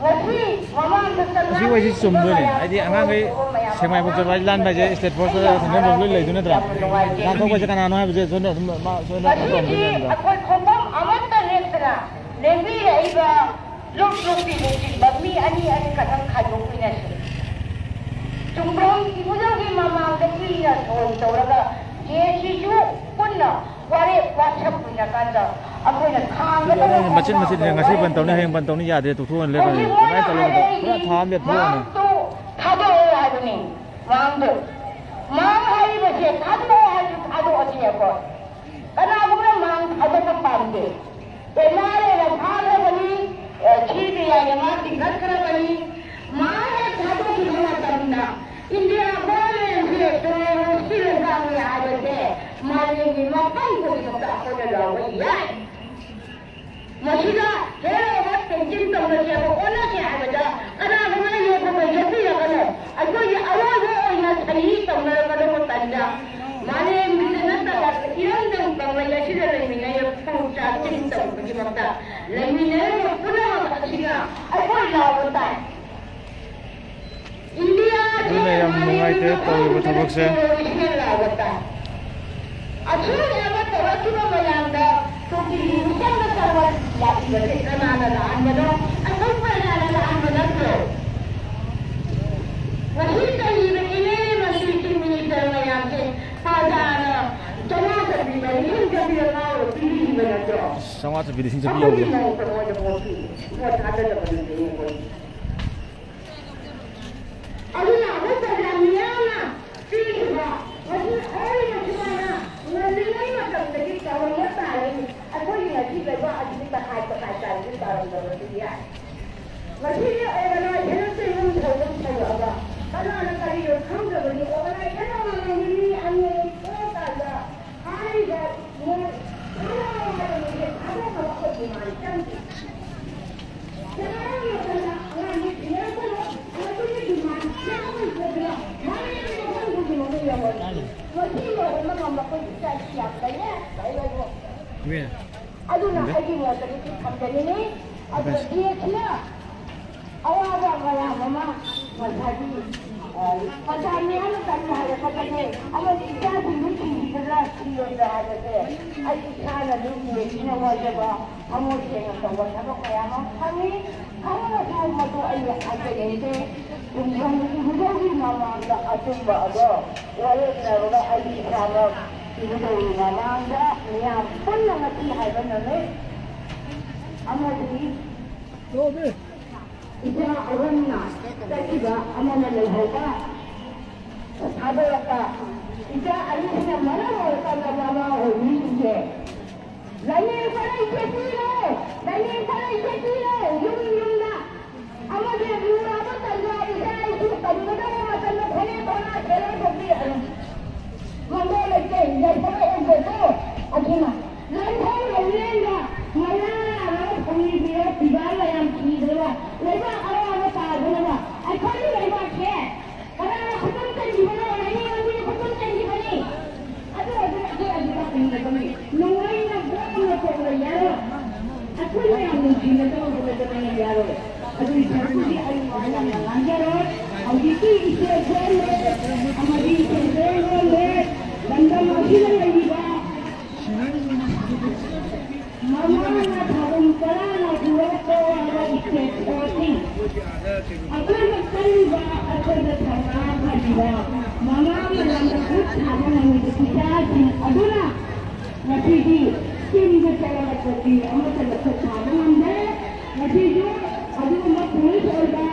ꯉꯁꯤ ꯃꯃꯥꯡꯗ ꯆꯠꯅꯔꯤꯕ ꯍꯧꯖꯤꯛ ꯋꯥꯏꯁꯤ ꯆꯨꯝꯗꯣꯏꯅꯦ꯫ ꯃꯌꯥꯝ ꯍꯥꯏꯗꯤ ꯑꯉꯥꯡꯈꯩ ꯑꯃ ꯃꯌꯥꯝ ꯁꯦꯛꯃꯥꯏꯐꯥꯎ ꯆꯠꯄ ꯍꯥꯏꯁꯤ ꯂꯥꯟꯕ ꯍꯥꯏꯁꯦ ꯏꯁꯇꯦꯠ ꯐꯣꯔꯁꯇ ꯁꯦꯟꯇ꯭ꯔꯦꯜ ꯐꯣꯔꯁ ꯂꯣꯏ ꯂꯩꯗꯣꯏ ꯅꯠꯇ꯭ꯔꯥ? ꯌꯥꯝꯅ ꯅꯨꯡꯉꯥꯏꯇꯦ꯫ ꯂꯥꯟꯊꯣꯛꯄ ꯍꯥꯏꯁꯦ ꯀꯅꯥꯅꯣ ꯍꯥꯏꯕꯁꯦ ꯁꯣꯏꯗꯅ ꯑꯗꯨꯝ ꯃꯥ ꯁꯣꯏꯗꯅ ꯑꯗꯨꯝ ꯃꯁꯤꯗꯤ ꯇꯧꯔꯝꯗꯣꯏꯅꯦꯕ꯫ ꯑꯩꯈꯣꯏ ꯈꯣꯡꯐꯝ ꯑꯃꯠꯇ ꯂꯦꯞꯇꯅ ꯂꯦꯡꯕꯤꯔꯛꯏꯕ ꯂꯨꯞ ꯂꯨꯞꯀꯤ ꯂꯨꯆꯤꯡꯕ ꯃꯤ ꯑꯅꯤ ꯑꯅꯤ ꯈꯛꯇꯪ ꯈꯥꯏꯗꯣꯛꯃꯤꯟꯅꯁꯤ꯫ ꯆꯨꯝꯕ꯭ꯔꯣ? ꯏꯕꯨꯙꯧꯒꯤ ꯃꯃꯥꯡꯗ ꯃꯤꯅ ꯁꯣꯏ ꯇꯧꯔꯒ ꯖꯦ ꯁꯤꯁꯨ ꯄꯨꯟꯅ ꯋꯥꯔꯦꯞ ꯋꯥꯁꯛ ꯀꯨꯏꯅꯀꯥꯟꯗ ꯑꯩꯈꯣꯏꯅ ꯊꯥꯡꯒꯗꯕ ꯃꯆꯤꯟ ꯃꯆꯤꯟꯁꯦ ꯉꯁꯤ ꯕꯟ ꯇꯧꯅꯤ, ꯍꯌꯦꯡ ꯕꯟ ꯇꯧꯅꯤ ꯌꯥꯗꯦ, ꯇꯣꯛꯊꯣꯛꯑꯣꯅ ꯂꯦꯞꯄꯅꯤ꯫ ꯍꯧꯖꯤꯛ ꯀꯃꯥꯏꯅ ꯃꯣꯏꯅ ꯇꯧꯔꯒ ꯄꯨꯔꯥ ꯍꯥꯏꯔꯛꯏ ꯊꯥ ꯑꯃ ꯂꯦꯞꯊꯣꯛꯑꯣꯅ꯫ ꯃꯥꯔꯛꯇꯨ ꯊꯥꯗꯣꯛꯑꯣ ꯍꯥꯏꯕꯅꯤ꯫ ꯃꯥꯡꯗꯣ, ꯃꯥꯡ ꯍꯥꯏꯔꯤꯕꯁꯦ ꯊꯥꯗꯣꯛꯑꯣ ꯍꯥꯏꯔꯁꯨ ꯊꯥꯗꯣꯛꯑꯁꯤ ꯑꯩꯈꯣꯏ꯫ ꯀꯅꯥꯒꯨꯝꯕꯅ ꯃꯥꯡ ꯊꯥꯗꯣꯛꯄ ꯄꯥꯝꯗꯦ꯫ ꯑꯦꯟ ꯑꯥꯔ ꯑꯦꯅ ꯐꯥꯈ꯭ꯔꯕꯅꯤ, ꯑꯦ, ꯁꯤ ꯕꯤ ꯑꯥꯏꯅ ꯃꯥ ꯆꯤꯡꯈꯠꯈ꯭ꯔꯕꯅꯤ꯫ ꯃꯥ ꯍꯦꯛ ꯊꯥꯗꯣꯛꯈꯤꯕ ꯃꯇꯝꯗ ꯏꯟꯗꯤꯌꯥ ꯒꯣꯔꯃꯦꯟꯁꯦ ꯇꯦꯔꯣꯔꯤꯁꯀꯤ ꯂꯩꯕꯥꯛꯅꯤ ꯍꯥꯏꯕꯁꯦ ꯃꯥꯂꯦꯝꯒꯤ ꯃꯐꯝ ꯈꯨꯗꯤꯡꯃꯛꯇ ꯑꯩꯈꯣꯏꯅ ꯂꯥꯎꯕ ꯌꯥꯏ꯫ ꯃꯁꯤꯗ ꯍꯦꯔꯣꯕ ꯇꯦꯟꯁꯤꯟ ꯇꯧꯕꯁꯦ ꯑꯃꯨꯛ ꯑꯣꯟꯅꯁꯦ ꯍꯥꯏꯕꯗ ꯀꯅꯥꯒꯨꯝꯕꯅ ꯌꯦꯠꯄ ꯃꯩ ꯆꯠꯄꯤꯔꯒꯅꯨ꯫ ꯑꯩꯈꯣꯏꯒꯤ ꯑꯔꯣꯏꯕ ꯑꯣꯏꯅ ꯁꯍꯤ ꯇꯧꯅꯔꯒꯗꯧꯕ ꯇꯟꯖꯥ, ꯃꯥꯂꯦꯝꯒꯤꯗ ꯅꯠꯇꯕ ꯏꯔꯝꯗꯝ ꯀꯪꯂꯩ ꯑꯁꯤꯗ ꯂꯩꯃꯤꯟꯅꯔꯤꯕ ꯐꯨꯔꯨꯞ ꯆꯥꯛꯁꯤꯟ ꯇꯧꯕꯒꯤꯗꯃꯛꯇ ꯂꯩꯃꯤꯟꯅꯔꯤꯕ ꯄꯨꯝꯅꯃꯛ ꯑꯁꯤꯅ ꯑꯩꯈꯣꯏ ꯂꯥꯎꯕ ꯇꯥꯏ꯫ ꯏꯟꯗꯤꯌꯥ ꯑꯗꯨꯅ ꯌꯥꯝ ꯅꯨꯡꯉꯥꯏꯇꯦ ꯇꯧꯔꯤꯕ ꯊꯕꯛꯁꯦ꯫ ꯑꯁꯣꯏ ꯑꯃ ꯇꯧꯔꯛꯈꯤꯕ ꯃꯌꯥꯝꯗ ꯇꯣꯇꯤꯒꯤ ꯃꯤꯆꯪꯗ ꯆꯪꯕ ꯂꯥꯛꯂꯤꯕꯁꯦ ꯀꯅꯥꯅ ꯂꯥꯛꯍꯟꯕꯅꯣ? ꯑꯩꯈꯣꯏ ꯄ꯭ꯔꯖꯥꯅ ꯂꯥꯛꯍꯟꯕ ꯅꯠꯇ꯭ꯔꯣ? ꯉꯁꯤ ꯆꯩꯔꯤꯕ ꯏꯅꯦ ꯃꯟꯇ꯭ꯔꯤ ꯆꯤꯐ ꯃꯤꯅꯤꯁꯇꯔ ꯃꯌꯥꯝꯁꯦ ꯄ꯭ꯔꯖꯥꯅ ꯆꯥꯝꯃꯉꯥ ꯆꯠꯄꯤꯕ, ꯂꯤꯁꯤꯡ ꯆꯠꯄꯤꯕ ꯉꯥꯎꯔ ꯄꯤꯕꯤꯔꯤꯕ ꯅꯠꯇ꯭ꯔꯣ? ꯆꯥꯝꯃꯉꯥ ꯆꯠꯄꯤ, ꯂꯤꯁꯤꯡ ꯆꯠꯄꯤ ꯑꯩꯈꯣꯏꯒꯤ ꯌꯧꯕ꯭ꯔꯣ? ꯃꯧ ꯀꯩꯅꯣꯗ ꯃꯣꯠꯄꯤ, ꯃꯣꯠ ꯊꯥꯗꯗꯕ ꯅꯠꯇꯦ ꯑꯩꯈꯣꯏ꯫ ꯑꯗꯨꯅ ꯑꯩꯈꯣꯏ ꯄ꯭ꯔꯖꯥ ꯃꯤꯌꯥꯝꯅ ꯄꯤꯈꯤꯕ ꯃꯁꯤ ꯑꯣꯏꯅ ꯁꯨꯃꯥꯏꯅ ꯉꯜꯂꯤꯉꯩ ꯃꯇꯝꯗꯒꯤ ꯇꯧꯔꯝꯕ ꯇꯥꯔꯗꯤ ꯑꯩꯈꯣꯏꯒꯤ ꯉꯁꯤ ꯂꯩꯕꯥꯛ ꯑꯁꯤꯗꯤ ꯇꯈꯥꯏ ꯇꯈꯥꯏ ꯇꯥꯔꯗꯤ ꯇꯥꯔꯝꯗꯕꯁꯨ ꯌꯥꯏ꯫ ꯉꯁꯤꯒꯤ ꯑꯣꯔꯒꯅꯥꯏꯖꯦꯁꯟꯁꯤꯡ ꯊꯧꯔꯝ ꯊꯧꯔꯛꯑꯒ ꯀꯅꯥꯅ ꯀꯔꯤꯅꯣ ꯈꯪꯗꯕꯒꯤ ꯑꯣꯔꯒꯅꯥꯏꯖꯦꯁꯟ ꯑꯃꯃꯝꯒꯤ ꯃꯤ ꯑꯅꯤ ꯑꯍꯨꯝ ꯊꯣꯛꯑꯀꯥꯟꯗ ꯍꯥꯏꯔꯤꯕ ꯃꯣꯏ ꯊꯥꯗꯣꯛꯑꯣ ꯍꯥꯏꯕ ꯃꯤꯁꯦ ꯊꯥꯗꯣꯛꯅꯕ ꯑꯩꯈꯣꯏ ꯗꯤꯃꯥꯟ ꯆꯪꯗꯦ꯫ ꯑꯗꯨꯅ ꯑꯩꯒꯤ ꯃꯣꯠꯇꯗꯤ ꯁꯤ ꯊꯝꯖꯅꯤꯡꯉꯤ꯫ ꯑꯗꯨꯒ ꯗꯤ ꯑꯦꯁꯅ ꯑꯋꯥꯕ ꯃꯌꯥꯝ ꯑꯃ ꯉꯁꯥꯏꯒꯤ, ꯑ, ꯄ꯭ꯔꯖꯥ ꯃꯤꯌꯥꯝꯅ ꯀꯔꯤ ꯍꯥꯏꯔꯛꯀꯗꯒꯦ? ꯑꯃꯗꯤ ꯏꯆꯥꯁꯤꯡꯗꯨ ꯊꯤꯈꯤꯒꯗ꯭ꯔꯥ, ꯊꯤꯔꯣꯏꯗ꯭ꯔꯥ ꯍꯥꯏꯕꯁꯦ ꯑꯩ ꯏꯁꯥꯅ ꯑꯗꯨꯝ ꯌꯦꯡꯗꯨꯅ ꯋꯥꯖꯕ ꯊꯃꯣꯏ ꯁꯦꯡꯅ ꯇꯧꯕ ꯊꯕꯛ ꯃꯌꯥꯝ ꯑꯃ ꯈꯪꯉꯤ꯫ ꯈꯪꯉꯒꯁꯨ ꯃꯗꯨ ꯑꯩ ꯍꯥꯏꯖꯅꯤꯡꯗꯦ꯫ ꯌꯨꯝꯊꯣꯡ ꯈꯨꯗꯤꯡꯃꯛꯀꯤ ꯃꯃꯥꯡꯗ ꯑꯆꯨꯝꯕ ꯑꯗꯣ ꯋꯥꯔꯦꯞꯅꯔꯒ ꯑꯩ ꯏꯁꯥꯃꯛ ꯇꯧꯔꯤ ꯃꯃꯥꯡꯗ ꯃꯤꯌꯥꯝ ꯄꯨꯟꯅ ꯉꯁꯤ ꯍꯥꯏꯕ ꯅꯨꯃꯤꯠ ꯑꯃꯗꯤ ꯏꯆꯥ ꯑꯍꯨꯝꯅ ꯆꯠꯈꯤꯕ ꯑꯃꯅ ꯂꯩꯍꯧꯕ ꯊꯥꯗꯣꯔꯛꯄ ꯏꯆꯥ ꯑꯅꯤꯁꯤꯅ ꯃꯔꯝ ꯑꯣꯏꯔꯀꯥꯟꯗ ꯃꯃꯥ ꯑꯣꯏꯕꯤꯁꯤꯡꯁꯦ ꯂꯥꯏꯅꯤꯡ ꯐꯅꯩ ꯆꯦꯠꯄꯤꯔꯣ, ꯂꯥꯏꯅꯤꯡ ꯐꯅꯩ ꯆꯦꯠꯄꯤꯔꯣ, ꯌꯨꯝ ꯌꯨꯝꯗ ꯑꯃꯗꯤ ꯂꯨꯔꯕ ꯇꯟꯖꯥ ꯏꯆꯥ ꯏꯁꯨ ꯇꯝꯒꯗꯕ ꯃꯇꯝꯗ ꯐꯅꯦꯛ ꯐꯅꯥ ꯁꯦꯠꯍꯟꯊꯣꯛꯄꯤꯔꯛꯑꯅꯨ꯫ ꯃꯪꯒꯣꯜ ꯂꯩꯇꯦ, ꯌꯥꯏꯐꯕ ꯑꯣꯏꯖꯒꯦ꯫ ꯑꯗꯨꯅ ꯂꯥꯏꯐꯝ ꯂꯧꯔꯦꯟꯗ ꯃꯌꯥ ꯂꯥꯡꯕ ꯐꯪꯂꯤꯕ ꯐꯤꯕꯥꯜ ꯃꯌꯥꯝ ꯊꯤꯗꯅ ꯂꯩꯕꯥꯛ ꯑꯋꯥꯕ ꯇꯥꯗꯅꯕ ꯑꯩꯈꯣꯏꯒꯤ ꯂꯩꯕꯥꯛꯁꯦ ꯀꯅꯥꯅ ꯈꯨꯗꯨꯝ ꯆꯟꯈꯤꯕꯅꯣ? ꯂꯥꯏꯅꯤꯡ ꯂꯝꯕꯤꯅ ꯈꯨꯗꯨꯝ ꯆꯟꯈꯤꯕꯅꯤ꯫ ꯑꯗꯨ ꯑꯣꯏꯔꯗꯨꯅ ꯑꯩꯈꯣꯏ ꯑꯗꯨ ꯂꯥꯛꯄꯤꯒꯗꯕꯅꯤ꯫ ꯅꯣꯡꯃꯩꯅ ꯕꯣꯝꯅ ꯇꯧꯕ ꯌꯥꯔꯣꯏ꯫ ꯑꯩꯈꯣꯏ ꯃꯌꯥꯝ ꯅꯨꯡꯁꯤꯅꯗꯕ ꯍꯣꯠꯅꯗꯕꯅ ꯌꯥꯔꯣꯏ꯫ ꯑꯗꯨꯒꯤ ꯁꯔꯨꯛꯇꯨꯗꯤ ꯑꯩ ꯋꯥ ꯌꯥꯝꯅ ꯉꯥꯡꯖꯔꯣꯏ꯫ ꯍꯧꯖꯤꯛꯀꯤ ꯏꯆꯦ ꯒꯣꯜꯃꯦꯠ ꯑꯃꯗꯤ ꯏꯆꯦ ꯒꯣꯜꯃꯦꯠ ꯂꯝꯗꯝ ꯑꯁꯤꯗ ꯂꯩꯔꯤꯕ ꯃꯃꯥꯅ ꯊꯥꯕꯜ ꯇꯔꯥꯅ ꯄꯨꯔꯛꯄ ꯋꯥꯕ ꯏꯆꯦ ꯊꯣꯛꯏ꯫ ꯑꯩꯈꯣꯏꯅ ꯀꯜꯂꯤꯕ, ꯑꯩꯈꯣꯏꯗ ꯊꯧꯅꯥ ꯐꯔꯤꯕ ꯃꯃꯥ ꯃꯌꯥꯝꯅ ꯈꯨꯠ ꯊꯥꯕ ꯉꯝꯃꯤꯕ ꯏꯆꯥꯁꯤꯡ ꯑꯗꯨꯅ ꯉꯁꯤꯗꯤ ꯆꯤꯡꯗ ꯆꯠꯂꯒ ꯀꯣꯐꯤ ꯑꯃꯠꯇ ꯂꯧꯊꯣꯛ ꯊꯥꯕ ꯉꯝꯗꯦ꯫ ꯉꯁꯤꯁꯨ ꯑꯗꯨꯒꯨꯝꯕ ꯄꯨꯂꯤꯁ ꯑꯣꯏꯕ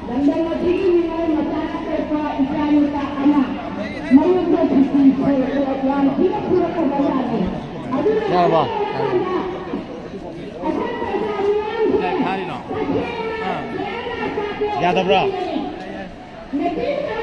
ꯂꯝꯗꯝ ꯑꯁꯤꯒꯤ ꯃꯤꯑꯣꯏ ꯃꯆꯥ ꯑꯇꯣꯞꯄ ꯏꯆꯥ ꯅꯨꯄꯥ ꯑꯃ ꯃꯌꯨꯝꯗ ꯁꯨꯇꯤ ꯊꯣꯛꯂꯛꯄ ꯌꯥꯝ ꯊꯤꯅ ꯐꯨꯔꯛꯄ ꯃꯌꯥꯝꯅꯤ꯫ ꯑꯗꯨꯅ ꯌꯥꯔꯕꯣ? ꯑꯩꯈꯣꯏ ꯄ꯭ꯔꯖꯥ ꯃꯤꯌꯥꯝꯁꯦ ꯀꯥꯏ ꯊꯥꯔꯤꯅꯣ? ꯇꯁꯦꯡꯅ ꯑꯥ꯫ ꯒ꯭ꯌꯥꯟ ꯇꯥꯕ꯭ꯔꯣ? ꯃꯩꯇꯩ ꯃꯆꯥ